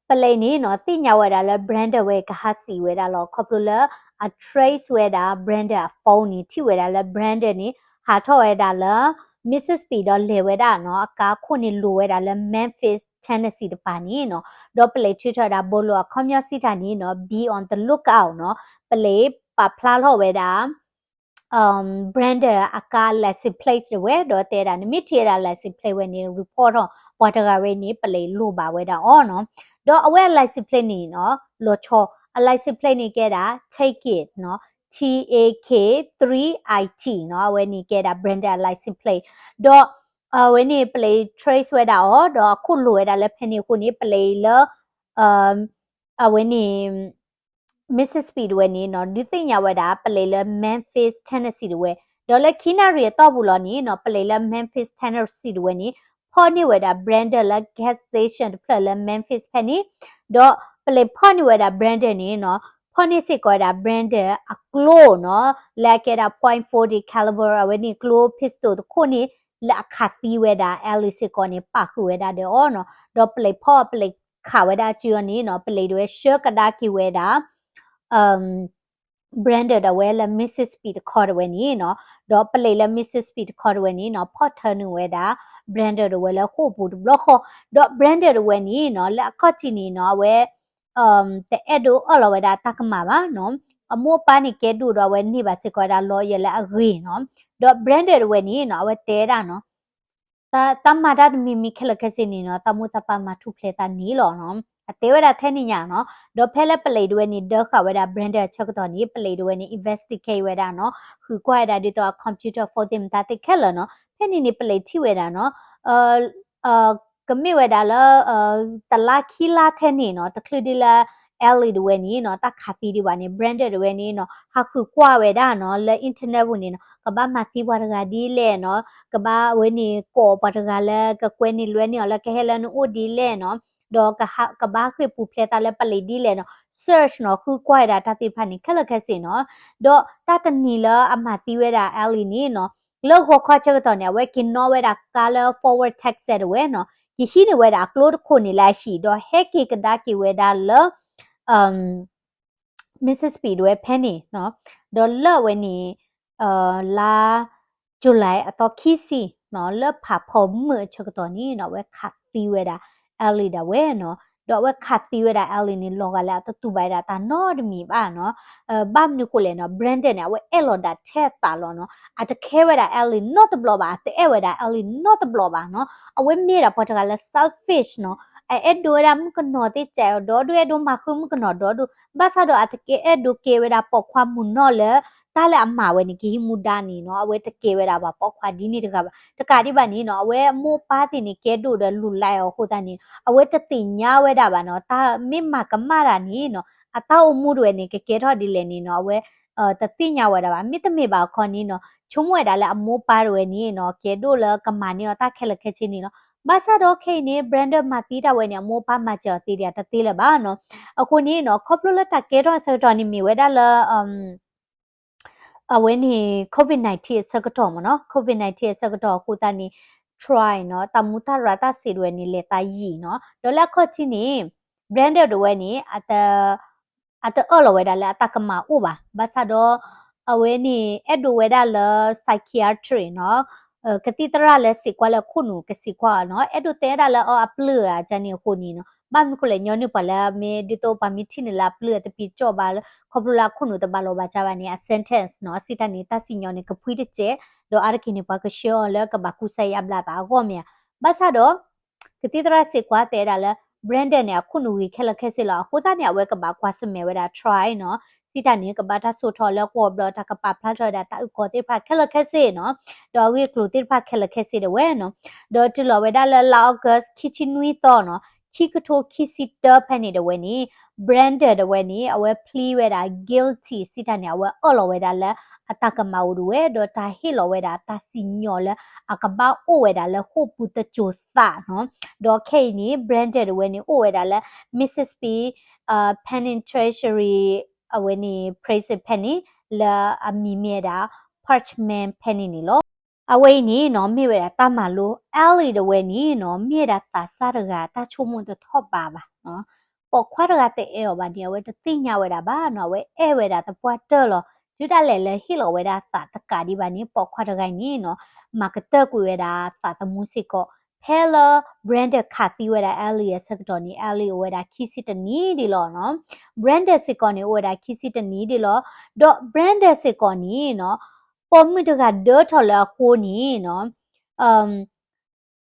ပလံးန့ၣ်နီၤ သ့ၣ်ညါဝဲဒၣ်လၢ Brandon ဝဲကဟးစံးဝဲဒၣ်လီၤ ခီဖျိလၢ အ trace ဝဲဒၣ် Brandon အ phone န့ၣ် ထံၣ်ဝဲဒၣ်လၢ Brandon န့ၣ် ဟးထီၣ်ဝဲဒၣ်လၢ Mississippi ဒီးလဲၤဝဲဒၣ်နီၤ အကါခိၣ်န့ၣ်လိၤဝဲဒၣ်လၢ Memphis Tennessee တပၤန့ၣ်နီၤ, ဒီးပလံးထုးထီၣ်ဝဲဒၣ် ဘိလိာ်အခီပညီစံးတၢ်န့ၣ်နီၤ be on the lookout နီၤ, ပလံးပာ်ဖျါထီၣ်ဝဲဒၣ် Brandon အကါ license plate တဝဲ ဒီးတဲဒၣ် နမ့ၢ်ထံၣ်ဝဲဒၣ် license plate ဝဲန့ၣ် report ထီၣ် ပှၤတဂၤဝဲန့ၣ် ပလံးလိၣ်ဘၣ်ဝဲဒၣ်အီၤနီၤ, ဒီးအဝဲအ license plate န့ၣ်နီၤ လီၤဆီ အ license plate န့ၣ်ကဲဒၣ် take it နီၤ T A K three I T နီၤ, အဝဲန့ၣ်ကဲဒၣ် Brandon အ license plate ဒီး အဝဲန့ၣ် ပလံး trace ဝဲဒၣ်အီၤ ဒီးအခိၣ်လိၤဝဲဒၣ်လၢဖဲန့ၣ်အဃိန့ၣ် ပလံးလၢ အဝဲန့ၣ် Mississippi တဝဲန့ၣ်နီၤ ဒုးသ့ၣ်ညါဝဲဒၣ် ပလံးလၢ Memphis Tennessee တဝဲ, ဒီးလၢခံနၣ်ရံၣ်အတီၢ်ပူၤလီၤန့ၣ်နီၤ ပလံးလၢ Memphis Tennessee တဝဲန့ၣ် ဖီၣ်န့ၢ်ဝဲဒၣ် Brandon လၢ gas station တဖျၢၣ်လၢ Memphis ဖဲန့ၣ်, ဒီးပလံးဖီၣ်န့ၢ်ဝဲဒၣ် Brandon န့ၣ်နီၤ ဖီၣ်န့ၢ်စ့ၢ်ကီးဝဲဒၣ် Brandon အကျိနီၤ လၢအကဲဒၣ် point forty caliber အဝဲန့ၣ်ကျိ pistol တခိၣ်န့ၣ် လၢအခးသံဝဲဒၣ် Allie စ့ၢ်ကီးန့ၣ် ပာ်ဃုာ်ဝဲဒၣ်ဒီးအီၤနီၤ, ဒီးပလံးဖီၣ်ပလံးခးဝဲဒၣ်အစုအီၤန့ၣ်နီၤ ပလံးတဝဲဆှၢကဒါက့ၤဝဲဒၣ် Brandon ဒီးဝဲလၢ Mississippi တခီတဝဲန့ၣ်နီၤ, ဒီးပလံးလၢ Mississippi တခီတဝဲန့ၣ်နီၤ ဖီၣ်ထၢနုာ်ဝဲဒၣ် Brandon ဒီးဝဲလၢဃိာ်ပူၤတဘျီဃီ, ဒီး Brandon တဝဲန့ၣ်နီၤ လၢအခီၣ်ထံးန့ၣ်နီၤ အဝဲ တအဲၣ်ဒိးအၢၣ်လီၤဝဲဒၣ်တၢ်ကမၣ်ဘၣ်နီၤ, အမိၢ်အပၢ်န့ၣ်ကဲဒိၣ်ဒီးအဝဲန့ၢ်ဘၣ်စ့ၢ်ကီးဝဲဒၣ် lawyer လၢအဂ့ၤနီၤ, ဒီး Brandon တဝဲန့ၣ်နီၤ အဝဲတဲဒၣ်နီၤ တၢ်မၤတၢ်တမံၤမံၤခဲလၢာ်ခဲဆ့န့ၣ်နီၤ သးမိၢ်သးပၢ်မၤထူၣ်ဖျဲးသးန့ၣ်လီၤနီၤ, အတဲဝဲဒၣ်ထဲန့ၣ်ညါနီၤ, ဒီးဖဲလၢပလံးတဝဲန့ၣ် ဒၢဃာ်ဝဲဒၣ် Brandon အဆၢကတီၢ်န့ၣ် ပလံးတဝဲန့ၣ် investigate ဝဲဒၣ်နီၤ, ဃုကွၢ်ဝဲဒၣ်ဒ်သိးအ computer phone သ့ၣ်မတၤသ့ၣ်ခဲလၢာ်နီၤ, ဖဲန့ၣ်န့ၣ် ပလံးထံၣ်ဝဲဒၣ်နီၤ ကမ့ၢ်ဝဲဒၣ်လၢ တလါခံလါထဲန့ၣ်နီၤ တချုးဒ်လၢ Allie တဝဲန့ၣ်နီၤ တၢ်ခးသံဒံးဘၣ်န့ၣ် Brandon တဝဲန့ၣ်နီၤ ဟးဃုကွၢ်ဝဲဒၣ်နီၤ လၢ internet ပူၤန့ၣ်နီၤ ကဘၣ်မၤသံပှၤတဂၤဒ်လဲၣ်နီၤ, ကဘၣ်အဝဲန့ၣ်ကိးပှၤတဂၤလၢကကွဲန့ၢ်လွဲန့ၢ်အီၤလၢ ကဟဲလၢနအိၣ်ဒ်လဲၣ်နီၤ, ဒီးကဘၣ်ဃ့ၢ်ပူၤဖျဲးသးလၢပလံးဒ်လဲၣ်နီၤ, search နီၤ ဃုကွၢ်ဝဲဒၣ်တၢ်သ့ၣ်တဖၣ်န့ၣ် ခဲလၢာ်ခဲဆ့နီၤ, ဒီးတၢ်တနံၤလၢအမၤသံဝဲဒၣ် Allie န့ၣ်နီၤ လၢဂီၤခီဆၢကတီၢ်န့ၣ် အဝဲက့ၤနီၣ်ဝဲဒၣ်ကါလၢ Fort Worth Texas တဝဲနီၤ, ကဟံးန့ၢ်ဝဲဒၣ်အကျိတခိၣ်န့ၣ်လၢအဟံၣ် ဒီးဟဲက့ၤကဒါက့ၤဝဲဒၣ်လၢ Mississippi တဝဲဖဲန့ၣ်နီၤ, ဒီးလၢအဝဲန့ၣ် လါ July အသီခံဆံနီၤ လၢဖးဖီမုၢ်အဆၢကတီၢ်န့ၣ်နီၤ အဝဲခးသံဝဲဒၣ် Allie ဒၣ်ဝဲနီၤ, ဒီးအဝဲခးသံဝဲဒၣ် Allie န့ၣ် လီၤဂာ်လၢအတတူၢ်ဘၣ်ဝဲဒၣ်တၢ်နီတမံၤဘၣ်နီၤ, ဘၣ်မနုၤဃိလဲၣ်နီၤ Brandon န့ၣ် အဝဲအဲၣ်လီၤဒၣ်ထဲအသးလီၤနီၤ, အတခဲဝဲဒၣ် Allie နီတဘျီဘၣ်, အတအဲၣ်ဝဲဒၣ် Allie နီတဘျီဘၣ်နီၤ, အဝဲမ့ၢ်ဒၣ်ပှၤတဂၤလၢ selfish နီၤ, အအဲၣ်ဒိးဝဲဒၣ်မုၣ်ကနီၤသ့ၣ်စဲးအီၤဒီဒူၣ် အဲၣ်ဒိးမၤဃုမုၣ်ကနီၤဒီဒူၣ်, ဘၣ်ဆၣ်ဒီးအတကဲအဲၣ်ဒိးကဲဝဲဒၣ်ပိာ်ခွါမုၢ်နီၢ်လၢ တၢ်လၢအမၤဝဲန့ၣ် ကဟံးမူဒါန့ၣ်နီၤ, အဝဲတကဲဝဲဒၣ်ပှၤပိာ်ခွါဒ်န့ၣ်တဂၤဘၣ်. တကးဒံးဘၣ်န့ၣ်နီၤ အဝဲအမိၢ်ပၢ်သ့ၣ်န့ၣ် ကဲဒိၣ်ဒီးလူၤလါအီၤအဃိသတးန့ၣ် အဝဲတသ့ၣ်ညါဝဲဒၣ်ဘၣ်နီၤ, တၢ်မ့ၢ်မၤကမၣ်တၢ်န့ၣ်နီၤ အတၢ်အိၣ်မူတဝဲန့ၣ် ကကဲထီၣ်ဒ်လဲၣ်န့ၣ်နီၤ အဝဲ တသ့ၣ်ညါဝဲဒၣ်ဘၣ်. မ့တမ့ၢ်ဘၣ်အခီန့ၣ်နီၤ ဆိကမိၣ်ဝဲဒၣ်လၢအမိၢ်ပၢ်တဝဲန့ၣ်နီၤ ကဲဒိၣ်လၢကမၤန့ၢ်အီၤတၢ်ခဲလၢာ်ခဲဆ့န့ၣ်လီၤ. ဘၣ်ဆၣ်ဒီးခဲအံၤန့ၣ် Brandon မၤသံတၢ်ဝဲန့ၣ် အမိၢ်ပၢ်မၤစၢၤအီၤသ့ဒံးတသ့လၢၤဘၣ်နီၤ. အဃိန့ၣ်နီၤ ခီဖျိလၢတၢ်ကဲထီၣ်အဆၢကတီၢ်န့ၣ် မ့ၢ်ဝဲဒၣ်လၢ အဝဲန့ၣ် COVID nineteen အဆၢကတီၢ်မ့ၢ်နီၤ, COVID nineteen အဆၢကတီၢ်အဃိသတးန့ၣ် Troy နီၤ တၢ်မူတၢ်ရၢတၢ်စံးတဝဲန့ၣ် လဲၤသးယံာ်နီၤ. ဒီးလၢအခီၣ်ထံးန့ၣ် Brandon တဝဲန့ၣ် အတအၢၣ်လီၤဝဲဒၣ်လၢအတၢ်ကမၤအိၣ်ဘၣ်. ဘၣ်ဆၣ်ဒီး အဝဲန့ၣ် အဲၣ်ဒိးဝဲဒၣ်လၢ psychiatrist နီၤ, ကသံၣ်သရၣ်လၢစံးကွၢ်လၢအခိၣ်နူာ်ကစံးကွၢ်အီၤနီၤ, အဲၣ်ဒိးတဲဒၣ်လၢအီၤအပျုၢ်အါန့ၣ်အဃိန့ၣ်နီၤ. ဘၣ်မနုၤဃိလဲၣ် ညီနုၢ်ပှၤလၢမ့ၢ်ဒ်သိးပှၤမ့ၢ်ထံၣ်န့ၣ်လၢအပျုၢ်အတပံၤကၠီၣ်ဘၣ် ခီဖျိလၢအခိၣ်နူာ်တဘၣ်လီၤဘၣ်စၢ်ဘၣ်န့ၣ် အ sentence နီၤ, စံးတၢ်န့ၣ် တၢ်စံၣ်ညီၣ်န့ၣ် ကဖှံတစဲး, ဒီးအါတက့ၢ်န့ၣ် ပှၤကဆှၢအီၤလၢကဘၣ်ကူစါယါဘျါသးအဂီၢ်မ့ၢ်ဧါ. ဘၣ်ဆၣ်ဒီး ကသံၣ်သရၣ်စံးကွၢ်တဲဒၣ်လၢ Brandon န့ၣ် အခိၣ်နူာ်ဂ့ၤခဲလၢာ်ခဲဆ့လီၤ. အဃိသတးန့ၣ် အဝဲကဘၣ်ကွၢ်ဆၢၣ်မဲာ်ဝဲဒၣ် Troy နီၤ, စံးတၢ်န့ၣ် ကဘၣ်တၢ်ဆိၣ်ထီၣ်လၢကွီၢ်ဘျီ တၢ်ကပာ်ဖျါထီၣ်ဝဲဒၣ်တၢ်အုၣ်ကီၤသ့ၣ်တဖၣ်ခဲလၢာ်ခဲဆ့နီၤ, ဒီးအဂ့ၢ်အကျိၤသ့ၣ်တဖၣ်ခဲလၢာ်ခဲဆ့တဝဲနီၤ. ဒီးတုၤလီၤဝဲဒၣ်လၢလါ August ခံဆံနွံသီနီၤ, ခံကထိခံဆံတၢဖဲန့ၣ်တဝဲန့ၣ် Brandon တဝဲန့ၣ် အဝဲ plead ဝဲဒၣ် guilty စံးတၢ်န့ၣ် အဝဲအၢၣ်လီၤဝဲဒၣ်လၢအတၢ်ကမၤအိၣ်တဝဲ ဒီးတၢ်ဟ့ၣ်လီၤဝဲဒၣ်တၢ်စံၣ်ညီၣ်လၢအကဘၣ်အိၣ်ဝဲဒၣ်လၢဃိာ်ပူၤတစိၤသးနီၤ. ဒီးခဲအံၤန့ၣ် Brandon တဝဲန့ၣ် အိၣ်ဝဲဒၣ်လၢ Mississippi Penitentiary အဝဲန့ၣ် prison ဖဲန့ၣ် လၢအမံၤမ့ၢ်ဝဲဒၣ် Parchman ဖဲန့ၣ်န့ၣ်လီၤ. အဝဲအံၤန့ၣ်နီၤ မ့ၢ်ဝဲဒၣ်တၢ်မၤလိ Allie တဝဲန့ၣ်နီၤ မ့ၢ်ဝဲဒၣ်သးစၢ်တဂၤ တၢ်ဆိကမိၣ်တထီၣ်ဘးဘၣ်နီၤ. ပိာ်ခွါတဂၤတအဲၣ်အီၤဘၣ်န့ၣ် အဝဲတသ့ၣ်ညါဝဲဒၣ်ဘၣ်နီၤ. အဝဲအဲၣ်ဝဲဒၣ်သပှၢ်တၢၢ်လီၤ. တုၤဒၣ်လဲာ်လၢဟ့ၣ်လီၤဝဲဒၣ်သးတကးဒံးဘၣ်န့ၣ် ပိာ်ခွါတဂၤအံၤန့ၣ်နီၤ မၤကတၢၢ်ကွံာ်ဝဲဒၣ်သးသမူစ့ၢ်ကီး ဖဲလၢ Brandon ခးသံဝဲဒၣ် Ellie အဆၢကတီၢ်န့ၣ် Ellie အိၣ်ဝဲဒၣ်ခံဆံတနံၣ်ဒံးလီၤနီၤ. Brandon စ့ၢ်ကီးန့ၣ် အိၣ်ဝဲဒၣ်ခံဆံတနံၣ်ဒံးလီၤ. ဒီး Brandon စ့ၢ်ကီးန့ၣ်နီၤ ပိာ်မုၣ်တဂၤဒၢထီၣ်လၢအဃိန့ၣ်နီၤ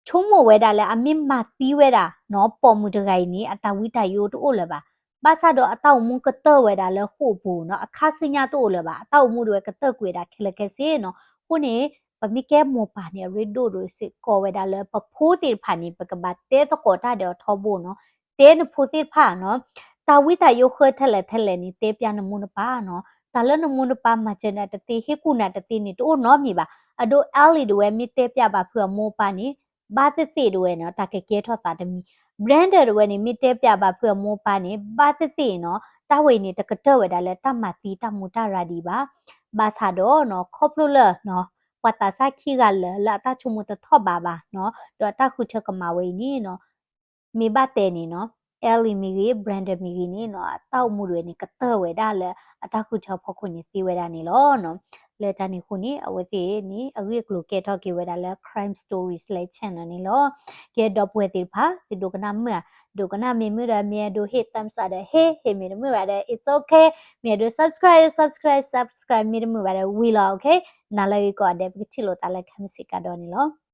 ဆိကမိၣ်ဝဲဒၣ်လၢအမ့ၢ်မၤသံဝဲဒၣ်နီၤ ပိာ်မုၣ်တဂၤအံၤန့ၣ် အတၢ်ဝံတၢ်ယိာ်တအိၣ်လၢၤဘၣ်. ဘၣ်ဆၣ်ဒီးအတၢ်အိၣ်မူကတၢၢ်ဝဲဒၣ်လၢဃိာ်ပူၤနီၤ အခါဆူညါတအိၣ်လၢၤဘၣ်. အတၢ်အိၣ်မူဒၣ်ဝဲကတၢၢ်ကွံာ်ဝဲဒၣ်ခဲလၢာ်ခဲဆ့နီၤ. အဃိန့ၣ် ပမ့ၢ်ကဲမိၢ်ပၢ်န့ၣ် အရ့ဒိၣ်ဒိၣ်စ့ၢ်ကီးဝဲဒၣ်လၢပဖိသ့ၣ်တဖၣ်န့ၣ် ပကဘၣ်တဲသကိးတၢ်ဒီးအထီဘိနီၤ. တဲနဖိသ့ၣ်တဖၣ်နီၤ တၢ်ဝံတၢ်ယိာ်ဃၢထဲလဲၣ်ထဲလဲၣ်န့ၣ် တဲပျၢ်နမိၢ်နပၢ်နီၤ. တၢ်လၢနမိၢ်နပၢ်မၤစၢၤနၤတသ့ ဟ့ၣ်ကူၣ်နၤတသ့န့ၣ် တအိၣ်နီတမံၤဘၣ်. အဒိ Ellie ဒၣ်ဝဲ မ့ၢ်တဲပျၢ်ဘၣ်ဖုးအမိၢ်အပၢ်န့ၣ် ဘၣ်သ့ၣ်သ့ၣ်ဒၣ်ဝဲနီၤ တၢ်ကကဲထီၣ်သးတမံၤ. Brandon ဒၣ်ဝဲန့ၣ် မ့ၢ်တဲပျၢ်ဘၣ်ဖုးအမိၢ်အပၢ်န့ၣ် ဘၣ်သ့ၣ်သ့ၣ်နီၤ တၢ်ဝဲအံၤန့ၣ် တကတၢၢ်ဝဲဒၣ်လၢတၢ်မၤသံတၢ်မူးတၢ်ရၤဒံးဘၣ်. ဘၣ်ဆၣ်ဒီးနီၤ ခီဖျိလၢနီၤ ပှၤသးစၢ်ခံဂၤလၢာ်လၢအတၢ်ဆိကမိၣ်တထီၣ်ဘးဘၣ်နီၤ ဒီးအတၢ်ဃုထၢကမၣ်ဝဲအံၤန့ၣ်နီၤ မ့ၢ်ဘၣ်တဲန့ၣ်နီၤ Ellie မ့ၢ်ဂ့ၤ Brandon မ့ၢ်ဂ့ၤန့ၣ်နီၤ အတၢ်အိၣ်မူဒၣ်ဝဲန့ၣ် ကတၢၢ်ဝဲဒၣ်လၢအတၢ်ဃုထၢအဖီခိၣ်န့ၣ်သ့ဝဲဒၣ်န့ၣ်လီၤ. လၢတၢ်န့ၣ်အဃိန့ၣ် အဝဲသ့ၣ်န့ၣ် အဂ့ၢ်အကျိၤကဲထီၣ်က့ၤဝဲဒၣ်လၢ Crime Stories လၢ channel န့ၣ်လီၤ. ကဲ ဒီပုၢ်ဝဲၢ်သ့ၣ်တဖၣ် သုဒိကနၣ်မုာ်ဧါ, ဒိကနၣ်မ့ၢ်မုာ်ဒီး မ့ၢ်အဲၣ်ဒိးဟ့ၣ် thumbs up ဒီးဟ့ၣ်, ဟ့ၣ်မ့ၢ်တမုာ်ဘၣ်ဒီး it's okay, မ့ၢ်အဲၣ်ဒိး subscribe subscribe subscribe မ့ၢ်တမုာ်ဘၣ်ဒီး ဝံၤလီၤ okay. နၤလၢဂ့ၤကိးဂၤဒဲး ပကထံၣ်လိာ်သးလၢခံမုၢ်ဆ့ၣ်ကဒီးန့ၣ်လီၤ.